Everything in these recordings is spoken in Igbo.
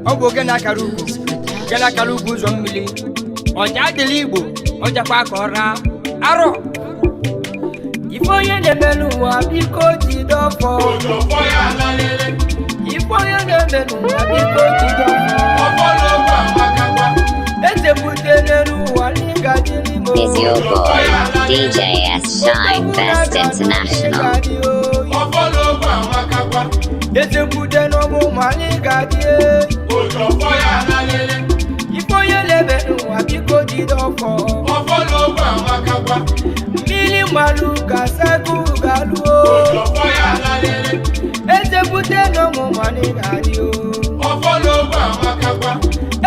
Ọ bụ oge na-akara ugwu, oge na-akara ugwu ụzọ mmiri. Ọja adịla Igbo, ọjakwa ka ọra arọ. Ife onye na-eme n'ụwa, biko jide ọfọ. Ife onye na-eme n'ụwa, biko jide ọfọ. Eze bute n'elu ụwa n'ịga dị n'ime. Is your boy, DJ S Shine Best International. Eze bute n'ọmụmụ anyị ga-adị. Ife onye na-eme n'ụwa, biko jide ọfọ. Mmiri mmalụ ga-asago galuo. Eze bute n'ọmụmụ anyị ga-adị o.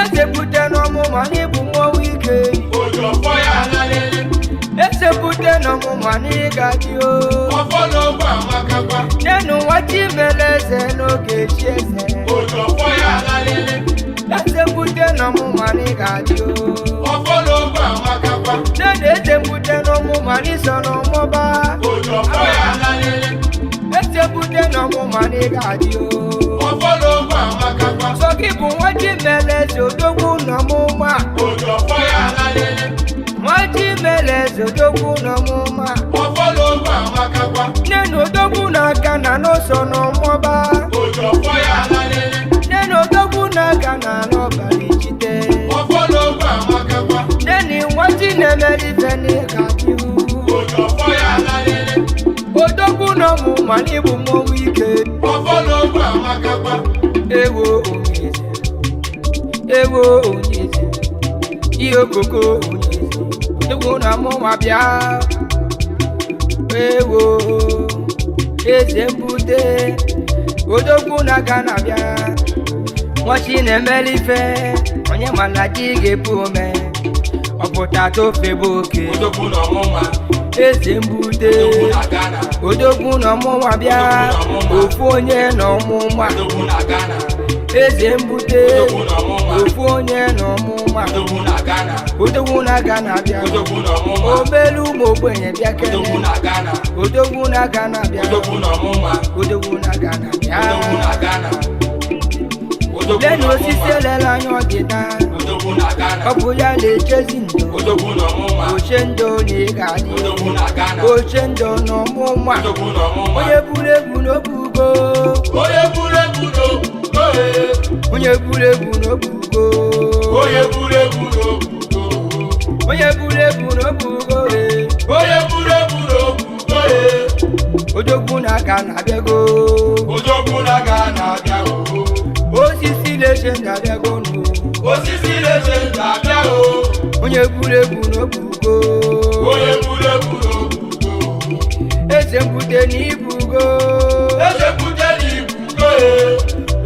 Eze bute n'ọmụmụ anyị bụ mmọnwụ ike. Eze bute n'ọmụmụ anyị ga-adị o. Nenu nwa Chimere eze n'oge chi eze. Eze bute n'ọmụmụ anyị ga-adị o. Nenu eze bute n'ọmụmụ anyị so n'ọmụba. Eze bute n'ọmụmụ anyị ga-adị o. Sọ gị bụ nwa Chimere eze, odogwu n'ọmụma. Nwa Chimere eze, odogwu n'ọmụma. Nenu odogwu na-aga na n'ụsọ n'ọmụba. Nenu odogwu na-aga na n'ọbara ijite. Neni nwa Chinemere ife n'ịga dịru. Odogwu n'ọmụma n'ịbụ mmọnwụ ike. Ewo onyeze, ewo onyeze, ihe okoko onyeze, odogwu na mụnwa bịa. Ewo eze mbute, odogwu na-aga na bịa. Nwa Chinemere ife, onye ma na ji ga-epu ome. Ọpụta tofe bụ oke. Eze mbute, odogwu na ọmụnwa bịa. Ofu onye na ọmụnwa. Eze mbute, ofu onye na ọmụnwa. Odogwu na-aga na bịa. Omelu ụmụ ogbenye bịa kene. Odogwu na-aga na bịa. Odogwu na-aga na bịa. Lenu osisi elele anya ọdịda. Ọ bụ ya na-echezi ndo. Oche ndo na ị ga-adị. Oche ndo na ọmụnwa. Onye buru ebu n'obugo. Onye buru ebu n'obugo e. Onye buru ebu n'obugo. Onye buru ebu n'obugo. Onye buru ebu n'obugo e. Onye buru ebu n'obugo e. Odogwu na-aga na-abịago. Odogwu na-aga na-abịa o. Osisi na-eche na-abịago nụ. Osisi na-eche na-abịa o. Onye buru ebu n'obugo. Onye buru ebu n'obugo. Eze mbute n'ibugo. Eze bute n'ibugo e.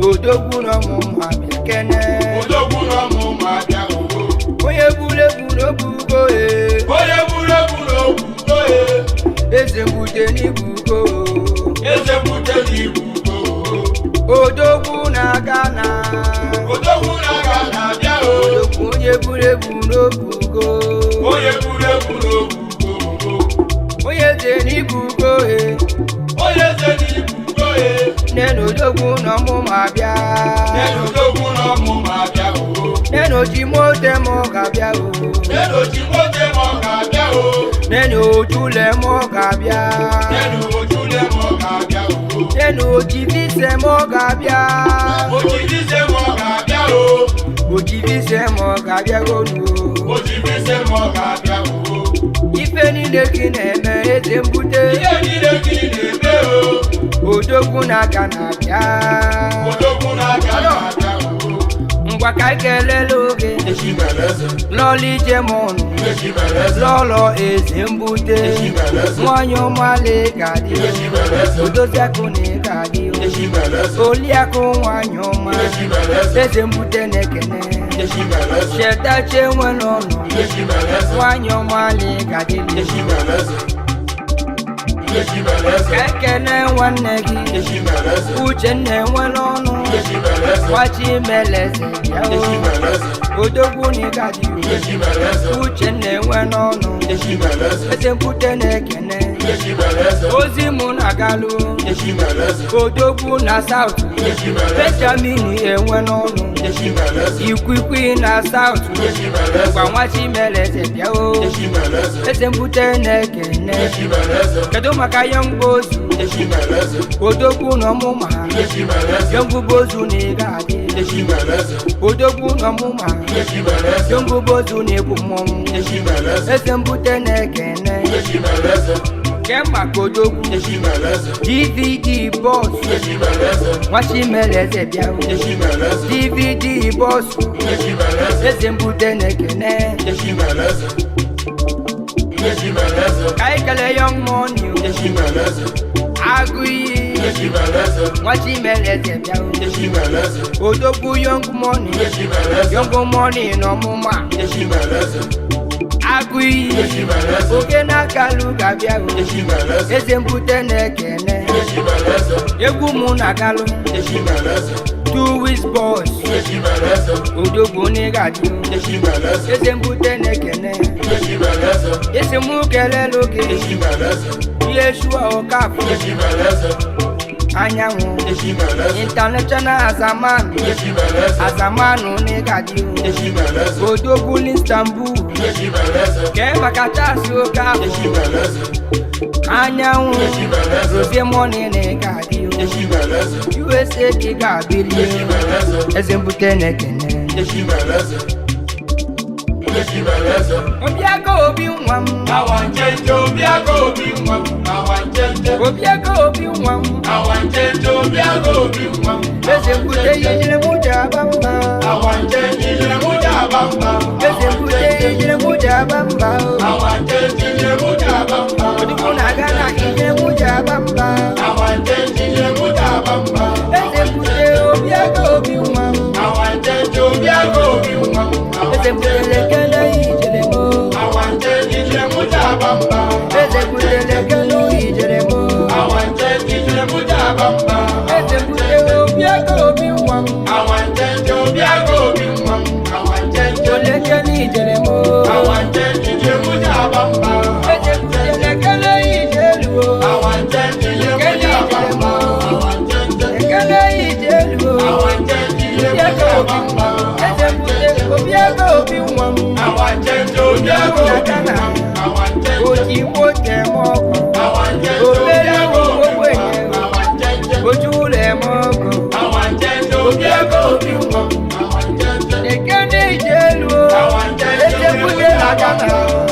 Odogwu na ọmụma bịa kene. Odogwu na ọmụma abịa o. Onye buru ebu n'obugo e. Onye buru ebu n'obugo e. Eze mbute n'ibugo. Eze bute n'ibugo. Odogwu na-aga na. Odogwu na-aga na-abịa o. Odogwu, onye buru ebu n'obugo. Onye buru ebu n'obugo. Onye eze n'ibugo e. Onye eze n'ibugo e. Nenu odogwu na ọmụma bịa. Nenu odogwu na ọmụma abịa o. Nenu ojimote m ga-abịa o. Nenu ojimote ma ọ ga-abịa o. Nenu ojule m ga-abịa. Nenu ojule ma ọ ga-abịa o. Nenu ojivise m ga-abịa. Ojivise ma ọ ga-abịa o. Ojivise m ga-abịa gonu. Ojivise ma ọ ga-abịa o. Ife niile gị na-eme, eze mbute. Ihe niile gị na-eme o. Odogwu na-aga na-abịa. Odogwu na-aga na-abịa o. Ngwa, ka anyị kelele oge. Echimeleze. Lọlọ ije m ọnụ. Echimeleze. Lọlọ eze mbute. Echimeleze. Nwanyị ọmali ga-adị. Echimeleze. Odoziakụ na ị ga-adị. Echimeleze. Oliakụ nwanyị ọma. Echimeleze. Eze mbute na-ekene. Echimeleze. Cheta chenwe n'ọnụ. Echimeleze. Nwanyị ọmali ga-adị. Echimeleze. Echimeleze. Ekene nwanne gị. Echimeleze. Uchenna enwela ọnụ. Echimeleze. Nwachimeleze bịa o. Echimeleze. Odogwu na ịgadị. Nkechi mere eze. Uchenna enwe n'ọnụ. Nkechi mere eze. Eze mbute na-ekene. Nkechi mere eze. Ozi mụ na-agalụ. Nkechi mere eze. Odogwu na South. Nkechi mere eze. Benjamin enwe n'ọnụ. Nkechi mere eze. Ikwikwi na South. Nkechi mere eze. Gwa nwa Chimeleze bịa o. Nkechi mere eze. Eze mbute na-ekene. Nkechi mere eze. Kedu maka Yongbozu? Nkechi mere eze. Odogwu na ọmụma. Nkechi mere eze. Yongbozu na ị ga-adị. Nkechi mere eze. Odogwu na ọmụma. Nkechi mere eze. Yongbozu na-egbu mmọnwụ. Nkechi mere eze. Eze mbute na-ekene. Nkechi mere eze. Ke maka odogwu. Nkechi mere eze. DVD bọs. Nkechi mere eze. Nwa Chimeleze bịa o. Nkechi mere eze. DVD bọs. Nkechi mere eze. Eze mbute na-ekene. Nkechi mere eze. Nkechi mere eze. Ka anyị kelee Young Money o. Nkechi mere eze. Agụ iyi. Nkechi mere eze. Nwa Chimeleze bịa o. Nkechi mere eze. Odogwu Young Money. Nkechi mere eze. Young Money na ọmụma. Nkechi mere eze. Agụ iyi. Nkechi mere eze. Oke na-akalụ ga-abịa o. Nkechi mere eze. Eze mbute na-ekene. Nkechi mere eze. Egwu mụ na-agalụ. Nkechi mere eze. Two Weeks Boys. Nkechi mere eze. Odogwu n'ịgadị o. Nkechi mere eze. Eze mbute na-ekene. Nkechi mere eze. Esi mụ kelelu gị. Nkechi mere eze. Yeshua Okafọ. Nkechi mere eze. Anyanwụ. Nkechi mere eze. International Azaman. Nkechi mere eze. Azamanụ n'ịgadị o. Nkechi mere eze. Odogwu n'Istanbul. Nkechi mere eze. Kee maka Charles Okafọ. Nkechi mere eze. Anyanwụ. Nkechi mere eze. Rosie Money n'ịgadị o. Nkechi mere eze. USA ka ị ga-abili Nkechi o. mere eze. Eze mbute na-ekene. Nkechi mere eze. Nkechi mere eze. Obiaka obi nwa m. Awa njenje obi aga obi nwa m. Awa njenje. Obiaka obi nwa m. Awa njenje obi aga obi nwa m. Eze mbute ijere mụ ji aba mba. Awa njenje ijere mụ ji aba mba. Eze mbute ijere mụ ji aba mba o. Awa njenje ijere mụ ji aba mba. Odogwu na Ghana ijere mụ ji aba mba. Awa njenje ijere mụ ji aba mba. Eze mbute obiaka obi nwa m. Awa njenje obi aga obi nwa m. Eze mbute lekele ijere mụ. Awa njenje ijere mụ ji aba mba. Eze mbute lekele ijere mụ. Awa njenje ijere mụ ji aba mba. Eze mbute obiaka obi nwa m. Awa njenje obi aga obi nwa m. Awa njenje. Olekele ijere mụ. Awa njenje ijere mụ ji aba mba. Eze mbute lekele ijelu o. Awa njenje ijere mụ ji aba mba. Awa njenje. Lekele ijelu o. Awa njenje ijere mụ ji aba mba. Eze mbute obiaka obi nwa m. Awa njenje obi aga obi nwa m. Awa njenje. Ojigbo tẹ̀ mọ́ ọkọ̀. Awa njenje obi aga obi nwa m. Awa njenje. Ojú rẹ̀ mọ́ ọkọ̀. Awa njenje obi aga obi nwa m. Awa njenje. Ekene ìjẹ́lu o. Awa njenje Eze mbute na Ghana.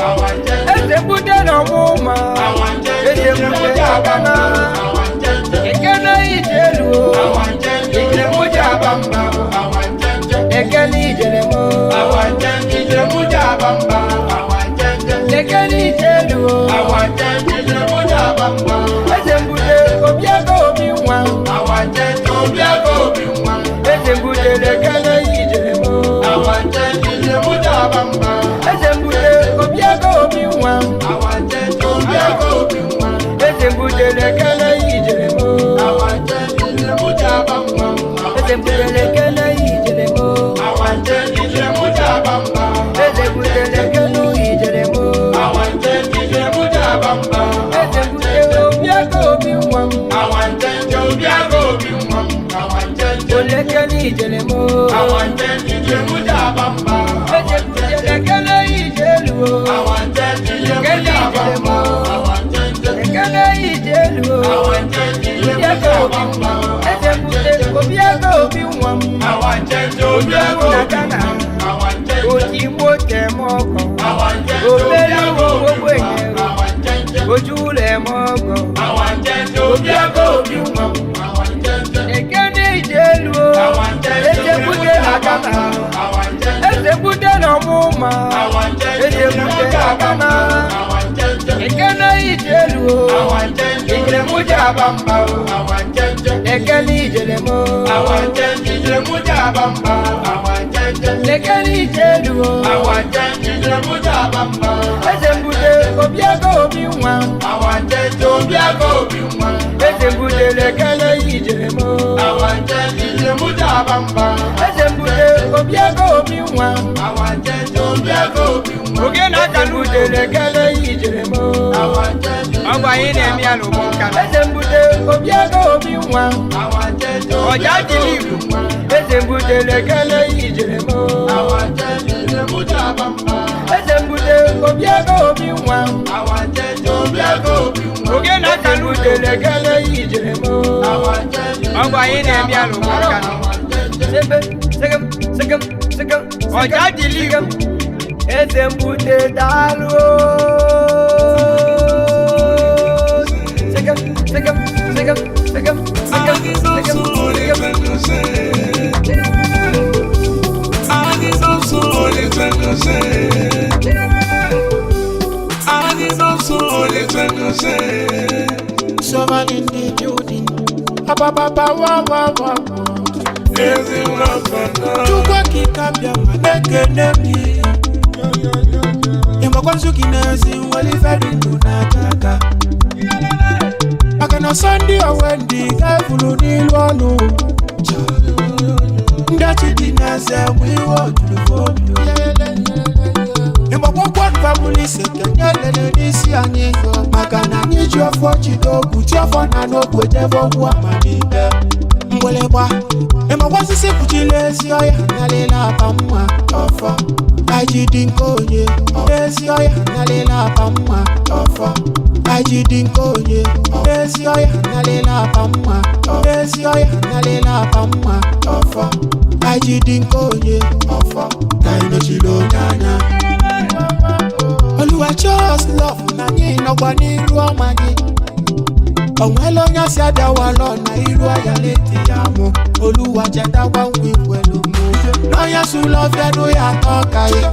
Awa njenje. Eze mbute na ọmụma. Awa njenje Eze ijere mụ mbute ji na aba Ghana. mba. Awa njenje. Ekene ìjẹ́lu o. Awa njenje ijere mụ ji aba mba. Awa njenje. Ekene ìjẹ́lu o. Awa njenje ijere mụ ji aba mba. Awa njenje. Ekene ìjẹ́lu o. Awa njenje ijere mụ ji aba mba. Eze mbute obi aka obi nwa. Awa njenje obi aga obi nwa. Eze mbute lekene ìjẹ́lu o. Awa njenje ijere mụ ji aba mba. Eze mbute obi aka obi nwa. Awa njenje obi aga obi nwa. Eze mbute lekene ìjẹ́lu o. Awa njenje ijere mụ ji aba mba. Eze mbute lekene ìjẹ́lu o. Awa njenje ijere mụ ji aba mba. Eze mbute lekene ìjẹ́lu o. Awa njenje ijere mụ ji aba mba. Eze mbute obi aka obi nwa m. Awa njenje obi aga obi nwa m. Awa njenje. Olekene ìjẹ́lu o. Awa njenje ijere mụ ji aba mba. Eze mbute lekene ìjẹ́lu o. Awa njenje ijere mụ ji aba mba. Awa njenje. Lekene ìjẹ́lu o. Awa njenje ijere mụ ji aba mba. Eze mbute obi aka obi nwa m. Awa njenje obi aga obi nwa m. Awa njenje. Ojigbo tẹ̀ mọ́ ọkọ̀. Awa njenje obi Obere aga obi gbogbo nwa m. ènìyàn. Awa njenje. Ojú rẹ̀ mọ́ ọkọ̀. Awa njenje obi aga obi nwa m. Awa njenje. Ekene ìjẹ́lu o. Awa njenje Eze mbute na Ghana. Awa njenje. Eze mbute na ọmụma. Awa njenje Eze ijere mụ mbute ji na aba Ghana. mba. Awa njenje. Ekene ìjẹ́lu o. Awa njenje ijere mụ ji aba mba. Awa njenje. Ekene ìjẹ́lu o. Awa njenje ijere mụ ji aba mba. Awa njenje. Ekene ìjẹ́lu o. Awa njenje ijere mụ ji aba mba. Eze mbute obi aka obi nwa. Awa njenje obi aga obi nwa. Eze mbute lekene ìjẹ́lu o. Awa njenje ijere mụ ji aba mba. Eze mbute Obi ego obi nwa. Oge na-aka n'ude na-ekele ijere m. Ọ bụ anyị na-eme ya n'ụgbọ nka. Eze mbute obi ego obi nwa. Ọja dịrị Igbo. Eze mbute na-ekele ijere m. Eze mbute obi ego obi nwa. Oge na-aka n'ude na-ekele ijere m. Ọ bụ anyị na-eme ya n'ụgbọ nka. Sebe, segem, segem, segem. Ọja dịrị Igbo. Eze mbute daalụ. Segem, segem, segem, segem, segem, segem, segem. Someone in the building. Ababa wa wa wa. Chukwu okike abịa ma na-ekene m gị. Ịmakwa nzu gị n'ezi nwere ife dị ndụ n'aka aka. Maka na ọsọ ndị owe ndị ga-efuru n'ilu ọlụ. Ndị ọchị dị n'eze bụ iwe ojuru obi. Ịgbakwa ụkwụ nfabụlụ ise kenye lele n'isi anyị maka na anyị ji ọfọ jide okwu ji ọfọ na n'okwu ejebe okwu amamikpe mgbịlịgba. Ịmakwa osisi kpuchila ezi ọhịa nyalịla apa mma ọfọ anyị dị nke onye ezi ọhịa nyalịla apa mma ọfọ anyị dị nke onye ezi ọhịa nyalịla apa mma ezi ọhịa nyalịla apa mma ọfọ anyị dị nke onye ọfọ ka anyị nọchiri onye anya. Oluwa show us love na anyị nọkwa n'iru ọma gị. O nwela onye asị abịawalọ na iru aya leti ya mụ. Oluwa chetakwa nkwa ikwelu mụ. N'onye sụlọ ọfịa ya atọ ka ya.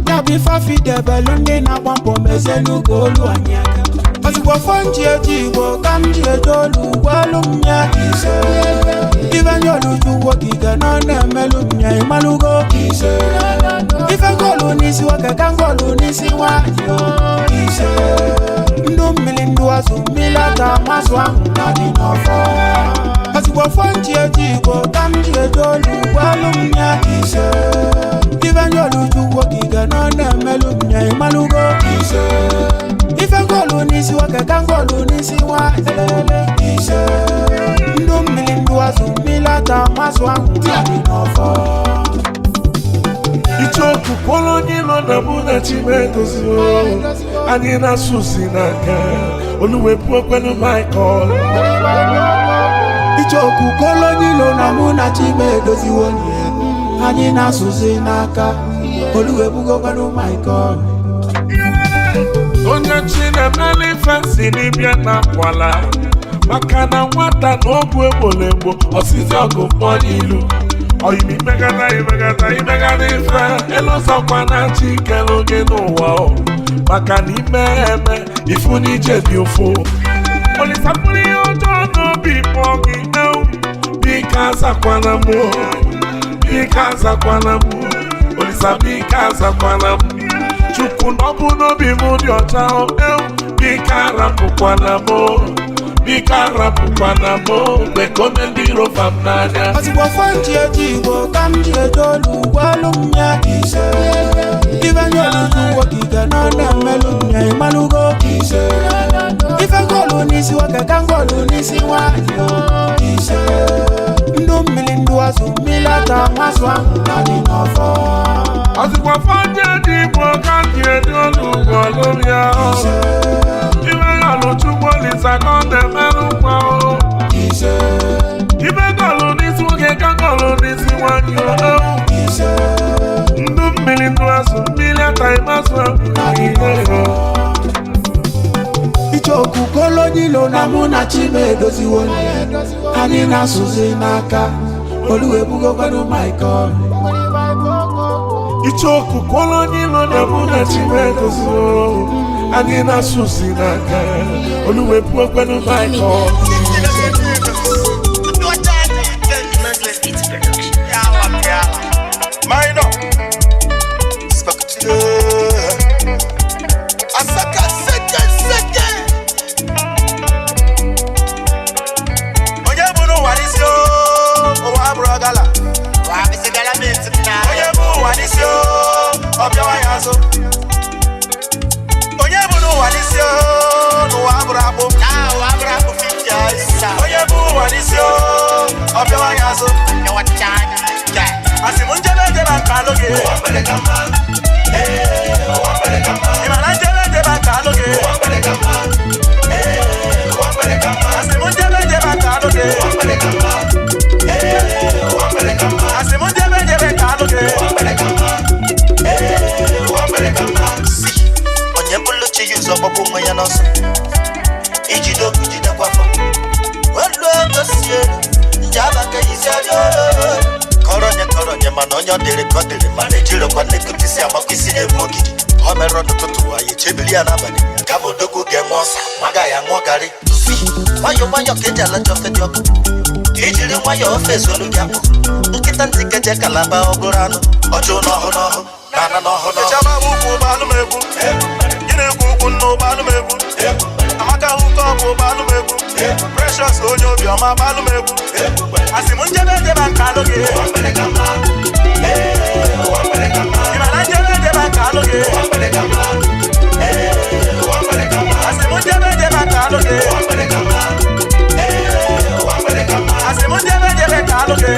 Ya bụ ife afidebelu ndị na-agba mbọ mezienu ka olu anyị aka. Ozugbo fọ nji eji Igbo ka m ji eje olu gwelu m ya ise. Ife nye oluchukwu okike nọ na-emelu m ya ịmalụgo ise. Ife ngolu n'isi nwoke ka ngolu n'isi nwaanyị o ise. Ndụ mmiri ndụ azụ mmiri ata mazụ ahụ na dị n'ọfọ. Ozugbo fọ nji eji Igbo ka m ji eje olu gwelu m ya ise. Ife nye oluchukwu okike nọ na-emelu m ya ịmalụgo ise. Ife ngolu n'isi nwoke ka ngolu n'isi nwaanyị ise. Ndụ mmiri ndụ azụ mmiri ata mazụ ahụ na dị n'ọfọ. Ichoku kwọrọ onye nọ na mụ na Chimedozi anyị na-asụzi n'aka oluwepụ okwenu Michael. Ichoku kolonyilo na mụ na Chimedoziwo anyị na-asụzi n'aka oluwebugokwanụ Michael. Onye Chinemele si n'ibia na akwala maka na nwata na ọgwụ egbolegbo ọsịsị ọgụ mkpọ n'ilu oyimi imegata imegata imegata ife elụsọkwa na chi kelu gị n'ụwa o maka na ime eme ifu n'ije dị ụfụ Olisa mkpụrụ ihe ọjọọ n'obi kpọọ gị ewu biko azakwana m o, biko azakwana m o, Olisa biko azakwana m Chukwu na ọ bụ n'obi m dị ọcha o ewu biko arapụkwana m o, biko arapụkwana m o mgbe ka ome ndị iro fa m n'anya. Ozugbo fọ nji eji Igbo ka m ji eje olu gwelu m ya ise. Ife nye oluchukwu okike nọ na-emelu m ya ịmalụgo ise. Ife ngolu n'isi nwoke ka ngolu n'isi nwaanyị o ise. Ndụ mmiri ndụ azụ mmiri ata mazụ ahụ na dị n'ọfọ. Ọzụkwa fọnje dị Igbo ka m ji eji olu gwọlụ m ya o. Ibe ya ọlụchukwu Olisa ka ọ na-emerụ nwa o. Ise. Ibe gọlụ n'isi nwoke ka gọlụ n'isi nwaanyị o ewu. Ise. Ndụ mmiri ndụ azụ mmiri ataghị mazụ ahụ niile o. Ichoku kolonyilo na mụ na Chimedoziwo anyị na-asụzi n'aka oluwebugokwanụ Michael. Ichoku kolonyilo na mụ na Chimedozi o. Anyị na-asụzi n'aka oluwepụ okwenu Michael. Minor. Spectacular. Asaka seke seke. Onye bụrụ ụwa n'isi o, ụwa abụrụ gala. Onye bụ ụwa n'isi o, ọ bịawa ya azụ. Onye bụ n'ụwa n'isi o, n'ụwa abụrụ akpụ. Onye bụ ụwa n'isi o, ọ bịawa ya azụ. Asị m njebe njebe nka alụ gị. Ị ma na njebe njebe nka alụ gị. Asị m njebe njebe nka alụ gị. Asị m njebe njebe nka alụ gị. Onye bụlụ chi ya ụzọ gbapụ onwe ya n'ọsọ ijide okwu jidekwa afọ olu ego si elu nje abaka isi aja kọrọ onye kọrọ onye mana onye ọ dịrị ka ọ dịrị mana ejirokwa nlekọta isi amakwa isi na-ebu ogidi ọ mere n'ụtụtụ anyị chebiri ya n'abalị kama odogwu ga-enwe ọsa maga ya ṅụọ garị si nwayọọ nwayọọ ka eji alacha ofe dị ọkụ ijiri nwayọọ ofe ezuolu gị akpụ nkịta ntị keje kalaba ọ bụrụ anụ ọjụ n'ọhụ n'ọhụ na ana n'ọhụ n'ọhụ. Echaba ukwu ụgbọalụ m egwu. Gịnị kwu ukwu nna ụgbọalụ m egwu. Amaka hụkọ bụ ụgbọalụ m egwu. Precious onye obiọma gbalụ m egwu. Asị m njebe njebe nka alụ gị. Ị ma na njebe njebe nka alụ gị. Asị m njebe njebe nka alụ gị. Asị m njebe njebe nka alụ gị.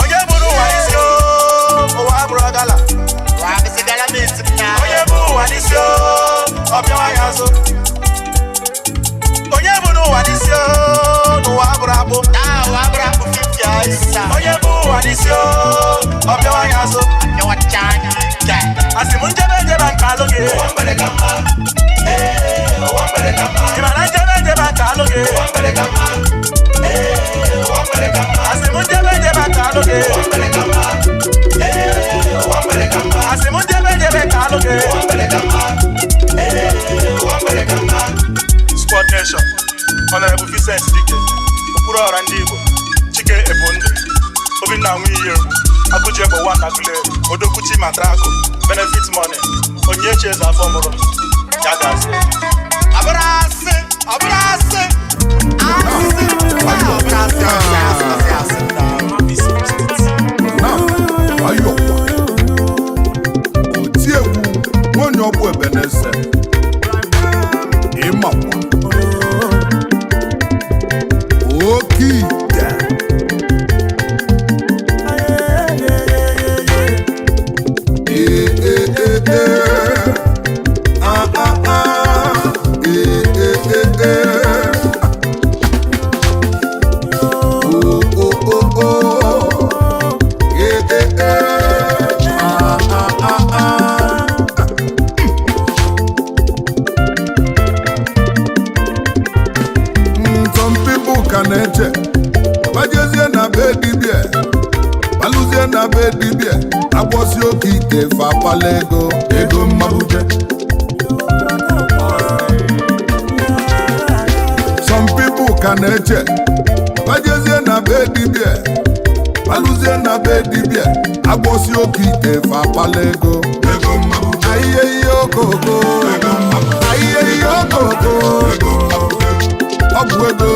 Onye bụrụ ụwa n'isi o, ụwa abụrụ gala. Onye bụ ụwa n'isi o, ọ bịawa ya azụ. Onye bụrụ ụwa n'isi o, n'ụwa abụrụ akpụ. Onye bụ ụwa n'isi o, ọ bịawa ya azụ. Asị m njebe njebe nka alụ gị. Ị ma na njebe njebe nka alụ gị. Asị m njebe njebe nka alụ gị. Asị m njebe njebe nka alụ gị. Squad Nation, Honorable Vincent Dike, Okwuruọra ndị Igbo, Chike Ebondu, Obinna Nwiyi Egwu, Akụji Egbo One Agụleri, Odokwuchi Matraco, Benefit Money, Onyinyechi Eze Afọ mụrụ, ya gazie. Na ayọkwa otiegwu nwonye ọbụ Ebeneze ịmakwa oke ite ee ee ee ee ah ah ah ee ee ee ee oh oh oh oh ee ee ee ah ah ah ah. Some people ka na-eche bajezie na be dibia balụzie na be dibia agwọsi oke ite fa apala ego ego mmabute. Some people ka na-eche bajezie na be dibia balụzie na be dibia agwọsi oke ite fa apala ego ego mmabute. Ahịhịa ihe okoko ahịhịa ihe okoko ọgwụ ego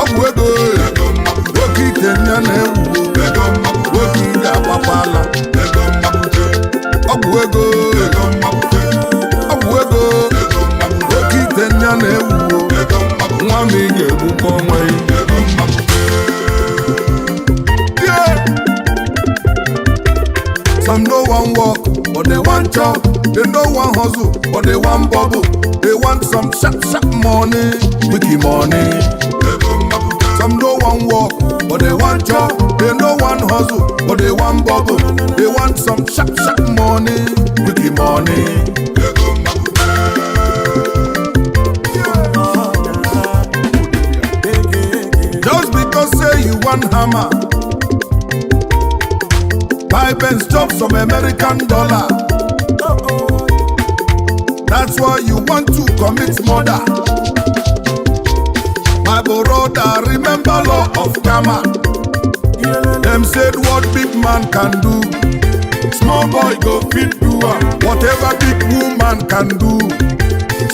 ọgwụ ego nwoke ike nya na-ewu nwoke ike agbakwala ọgwụ ego ọgwụ ego nwoke ite nya na-ewu nwa m ị ga-egbukwa onwe ya. Some no one work, but they want job. They no one hustle, but they want bubble. They want some sharp, sharp money, quickie money. Some no one work, but they want job. They no one hustle, but they want bubble. They want some sharp, sharp money, quickie money. Just because say you want hammer, buy Benz, chop some American dollar. That's why you want to commit murder. My brother, remember law of karma. Them said what big man can do, small boy go fit do am. Whatever big woman can do,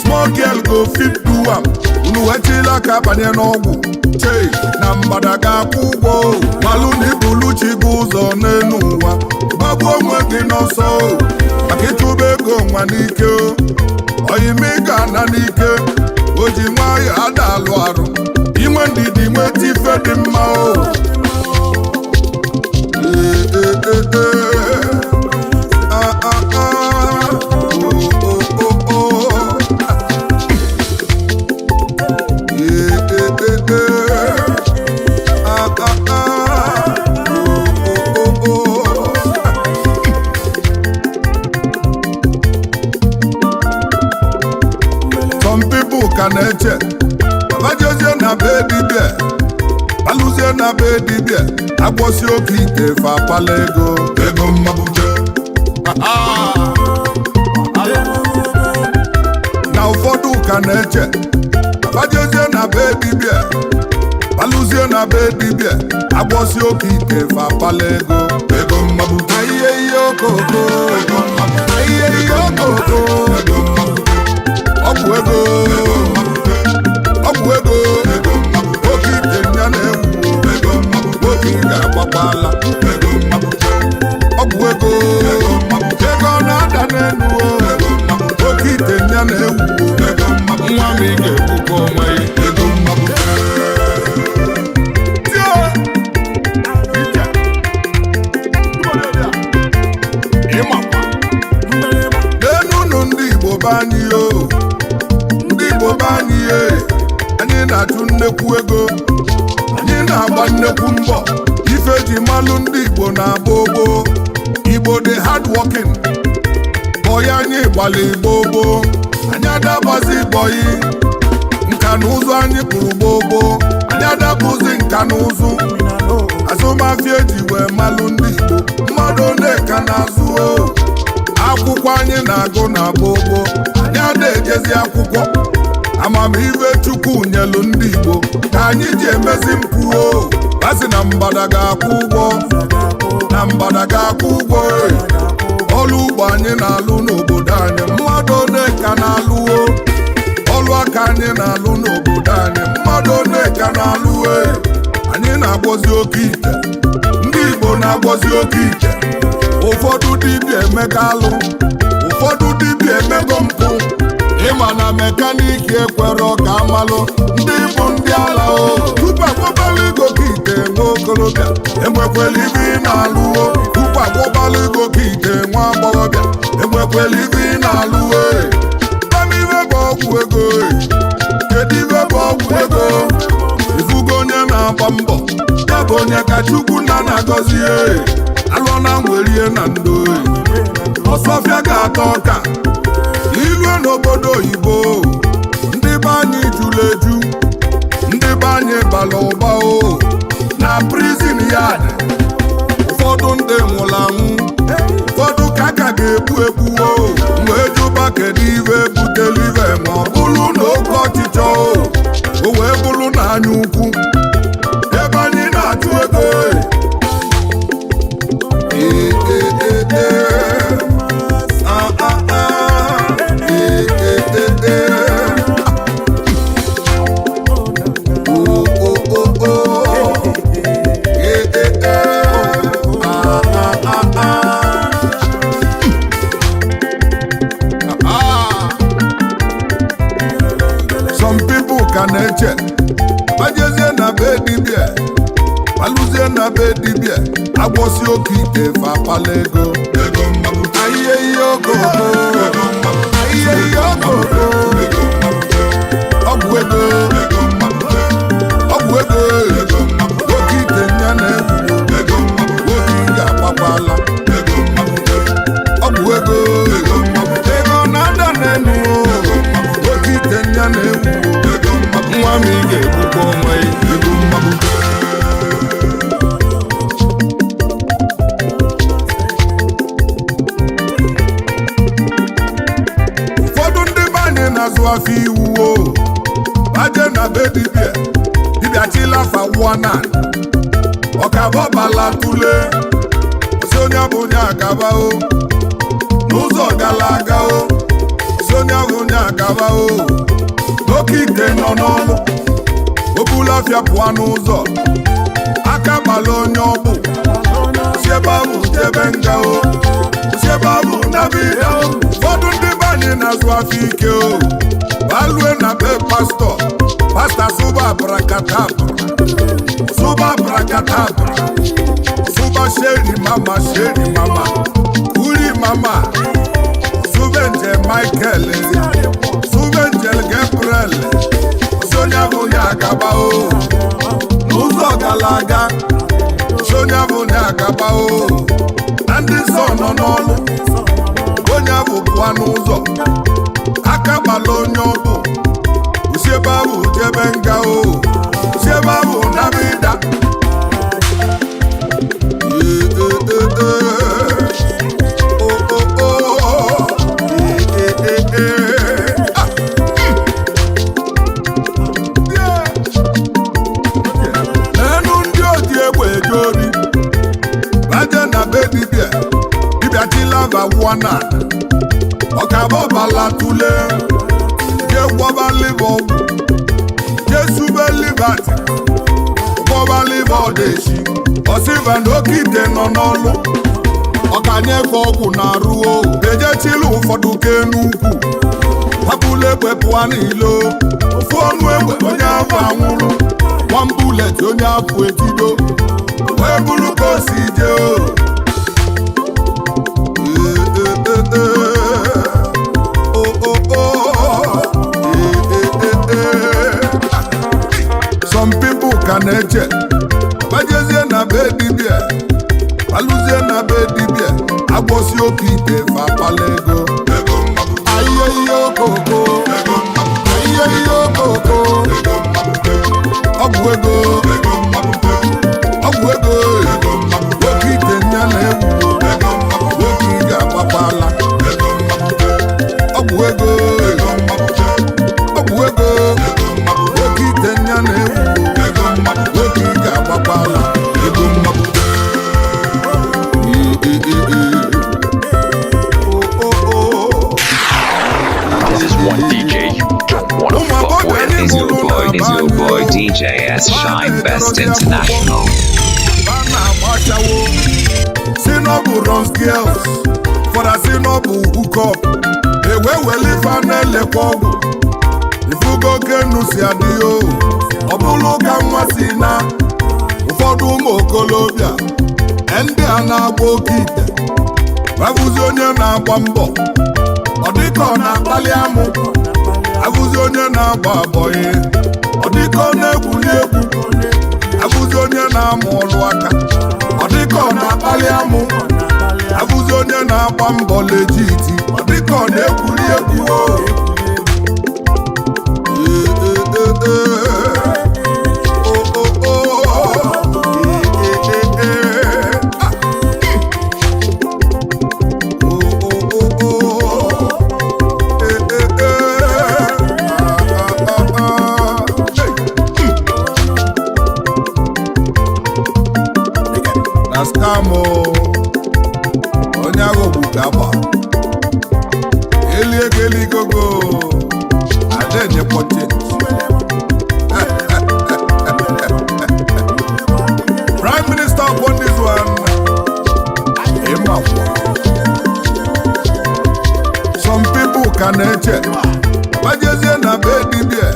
small girl go fit do am. Unu echila aka banye n'ọgwụ, chei, na mgbada ga-akwụ ụgwọ o. Malụ na ibulu chi gị ụzọ n'elu ụwa, gbagbuo onwe gị n'ọsọ o, maka ịchụba ego nwa n'ike o. Oyimi ga-ana n'ike, o ji nwayọ ada alụ arụ, inwe ndidi nweta ife dị mma o. Ee, ee, ee, ee. Ah, ah, ah. Oh, oh, oh, oh. Ee, ee, ee, ee. Ah, ah, ah. Oh, oh, oh, oh. Some people ka na-eche abajezie na be dibịa, alụzie na be dibịa, agwọsi oke ite, fa apala ego, ego mmabute. Na ụfọdụ ka na-eche abajezie na be dibịa, alụzie na be dibịa, agwọsi oke ite, fa apala ego, ego mmabute. Ihe ihe okoko, ihe ihe okoko, ọgwụ ego, ọgwụ ego, oke ite ya na-ewu, oke ị ga-agbakwala ọgwụ ego, ego na-ada n'elu o, oke ite ya na-ewu, nwa m ị ga-egbukwa onwe ya. Ego Tie! Ịmakwa. N'enunu ndị Igbo be anyị o, ndị Igbo be anyị e, anyị na-achụ nnekwu ego, anyị na-agba nnekwu mbọ. Ife ji malụ ndị Igbo na-agba ogbo. Igbo dị hard working, bọyị anyị gbala igbo gboo, anyị adabazi bọyị nka na ụzụ anyị kpụrụ gboo gboo, anyị adabụzi nka na ụzụ. Azụmahịa eji wee malụ ndị Igbo, mmadụ ole ka na-azụ o? Akwụkwọ anyị na-agụ na gboo gboo, anyị ada ejezi akwụkwọ. Amamihe Chukwu nyelu ndị Igbo ka anyị ji emezi mpụ o. Asị na mgbada ga-akwụ ụgwọ, na mgbada ga-akwụ ụgwọ e. Ọrụ ugbo anyị na-alụ n'obodo anyị, mmadụ ole ka na-alụ o? Ọrụ aka anyị na-alụ n'obodo anyị, mmadụ ole ka na-alụ e? Anyị na-agwọzi oke ite, ndị Igbo na-agwọzi oke ite. Ụfọdụ dibịa emega alụ, ụfọdụ dibịa emego mpụ. Ịma na mekaniki ekwerọ ka amalụ ndị bụ ndị ala o. Tupu akwụbala ego ka ite nwa okorobịa, enwekwela ibe ị na-alụo. Tupu akwụbala ego ka ite nwa agbọghọbịa, enwekwela ibe ị na-alụo. Ibe bụ ọgwụ ego e. Kedu ibe bụ ọgwụ ego? Ifugo onye na-agba mbọ, ya bụ onye ka Chukwu nna na-agọzi e. Alụọ na nwerie na ndo e. Ọsọfịa ga-ata ọka ilue n'obodo oyibo. Ndị be anyị jụrụ eju, ndị be anyị bara ụba o. Na prison yard, ụfọdụ ndị nwụrụ anwụ, ụfọdụ ka aka ga-egbu egbu o. Wee jụba kedu ive butere ive, ma ọ bụrụ na oke ọchịchọ o, o wee bụrụ na anya ukwu ebe anyị na-achụ ego e. Ee, ee, ee, ee. Ah, ah, ah. Ee, ee, ee, ee. Oh, oh, oh, oh. Ee, ee, ee. Ah, ah, ah, ah. Ah. Some people ka na-eche bajezie na be dibịa, alụzie na be dibịa, agwọsi oke ite, fa apala ego, ego mmapụta ihe ihe okoko, ihe ihe okoko, ọgwụ ego, ọgwụ ego, oke ite nya na-egwu, oke ị ga-agbakwala ọgwụ ego, ego na-ada n'enu o, oke ite nya na-egwu, nwa m ị ga-egbukwa onwe ya. Ego mmapụta. afọ iwu o, baje na be dibịa, dibịa chilafa wụọ na ọkabọbala tule, si onye bụ onye agaba o n'ụzọ gara aga o, si onye bụ onye agaba o. Oke ite nọ n'ọlụ, obulafịa pụọ n'ụzọ, aka gbala onye ọbụ, si ebe ahụ jebe nga o, si ebe ahụ nabida. Ụfọdụ ndị be anyị na-azụ afọ ike o, balue na be pastọ, pastọ sụba abrakadabra, sụba abrakadabra, sụba sheri mama, sheri mama, kuri mama, sụba nje Michael, sụba nje Gabriel, si onye bụ onye agaba o n'ụzọ gara aga, si onye bụ onye agaba o na ndị nsọ nọ n'ọlụ, onye bụ pụọ n'ụzọ, aka gbala onye ọbụ, si ebe ahụ jebe nga o, si ebe ahụ nabida. O o o ee ee ee ah. Yeah. N'enu ndị oji egbe eje ori, baje na be dibịa, dibịa chilava wụọ na ọkabọbala tule, je gwọba liva ọgwụ, je sube livat, gwọba liva ọdeshi, ọsịva na oke ite nọ n'ọlụ, ọkanyefe ọgwụ na arụo, eje chila ụfọdụ ke n'ukwu, hapụla egbe pụọ n'ilo, ofu ọnụ egbe onye afọ anwụrụ, one bullet onye afọ etido, wee bụrụ ka o si jee o. Ee, ee, ee, ee. O, o, o. Ee, ee, ee, ee. Some people ka na-eche bajezie na be dibịa, alụzie na be dibịa, agbọsi oke ite fa akpala ego. Ahịa ihe okoko, ahịa ihe okoko, ọgwụ ego, ọgwụ ego, oke ite nya na-egwu, nwoke ị ga-agbakwala ọgwụ ego, ọgwụ ego, oke ite nya na-egwu, nwoke ị ga-agbakwala ego mmapụ. Ee, ee, ee, ee. O, o, o. This is one DJ you don't want to fuck with. Is your boy, is your boy DJ S Shine Best International. A na-agbachawo si n'ọbụ runs girls, fọda si n'ọbụ hookup, ewe wele ife a na-elekwa ọgwụ, ifugo kenu si adịghị o, ọ bụrụ ka nwa si na ụfọdụ ụmụ okolobịa ndị a na-agba oke ite, abụzi onye na-agba mbọ, ọ dịka ọ na-akpali amụ, abụzi onye na-agba abọyị, ọ dịka ọ na-egwuri egwu, abụzi onye na-amụ ọrụ aka, ọ dịka ọ na-akpali amụ, abụzi onye na-agba mbọ lejiti, ọ dịka ọ na-egwuri egwu o. Ee, ee, ee, ee. O, o, o. Ee, ee, ee, ee. Ah. O, o, o, o. Ee, ee, ee. Ah, ah, ah, ah. Hey. Na scam o, onye aghọgbu ga-agba elie ego eligogo, ada enyekwa change. Prime Minister upon this one, ịmakwa some people ka na-eche bajezie na be dibịa,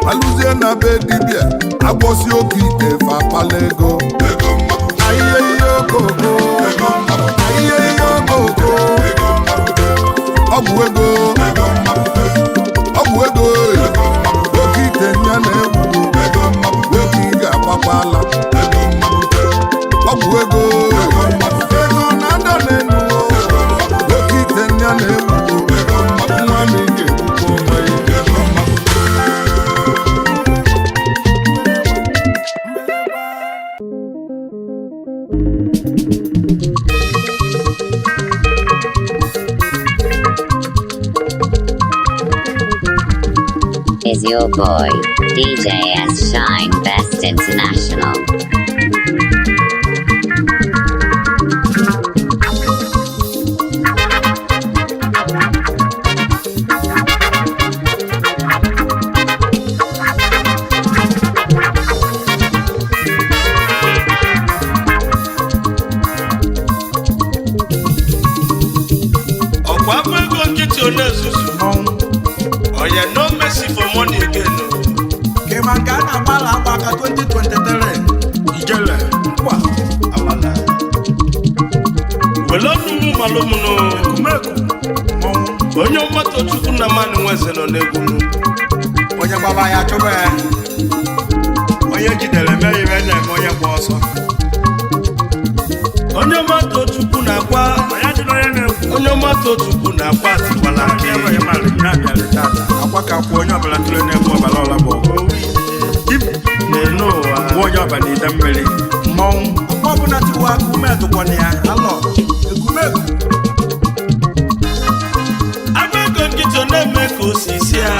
alụzie na be dibịa, agbọsi oke ite fa akpala ego. Ahịa ihe okoko, ahịa ihe okoko, ọgwụ ego, ọgwụ ego, oke ite nya na-egwu, nwoke ị ga-agbakwala ọgwụ ego, ego na-ada n'elu, oke ite nya na-egwu, nwa m ị ga-egbukwa onwe ya. your boy, DJ S Shine Best International. Ọkwa afọ ego nkịtị ọ na-ezuzu. Oya, no mercy for money again o. Kema nke a na-agbala agba aka 2023 Ijele nkwa amala. Wele ọnụ mụ malụ mụ nụ. Ekumeku mmọnwụ. Onye ọmata Chukwu na mmanụ nweze nọ n'egwu nụ. Onye gbaba ya chụba ya, onye jidere mere ibe na-eme onye gba ọsọ. Onye ọmata Chukwu na-akwa. Onye ọmata Chukwu na-akwa atikwala akị. Akwa ka kwuo onye ọbụla tụrụ n'egwu ọbara ọla bụ ọgụ. Na-enu ụwa. Gwa onye ọbara n'ide mmiri mmọnwụ akwa ọbụla tiwa aka ume tụkwana ya alọ ekumeku. Agba ego nkịtị ọ na-eme ka osisi a.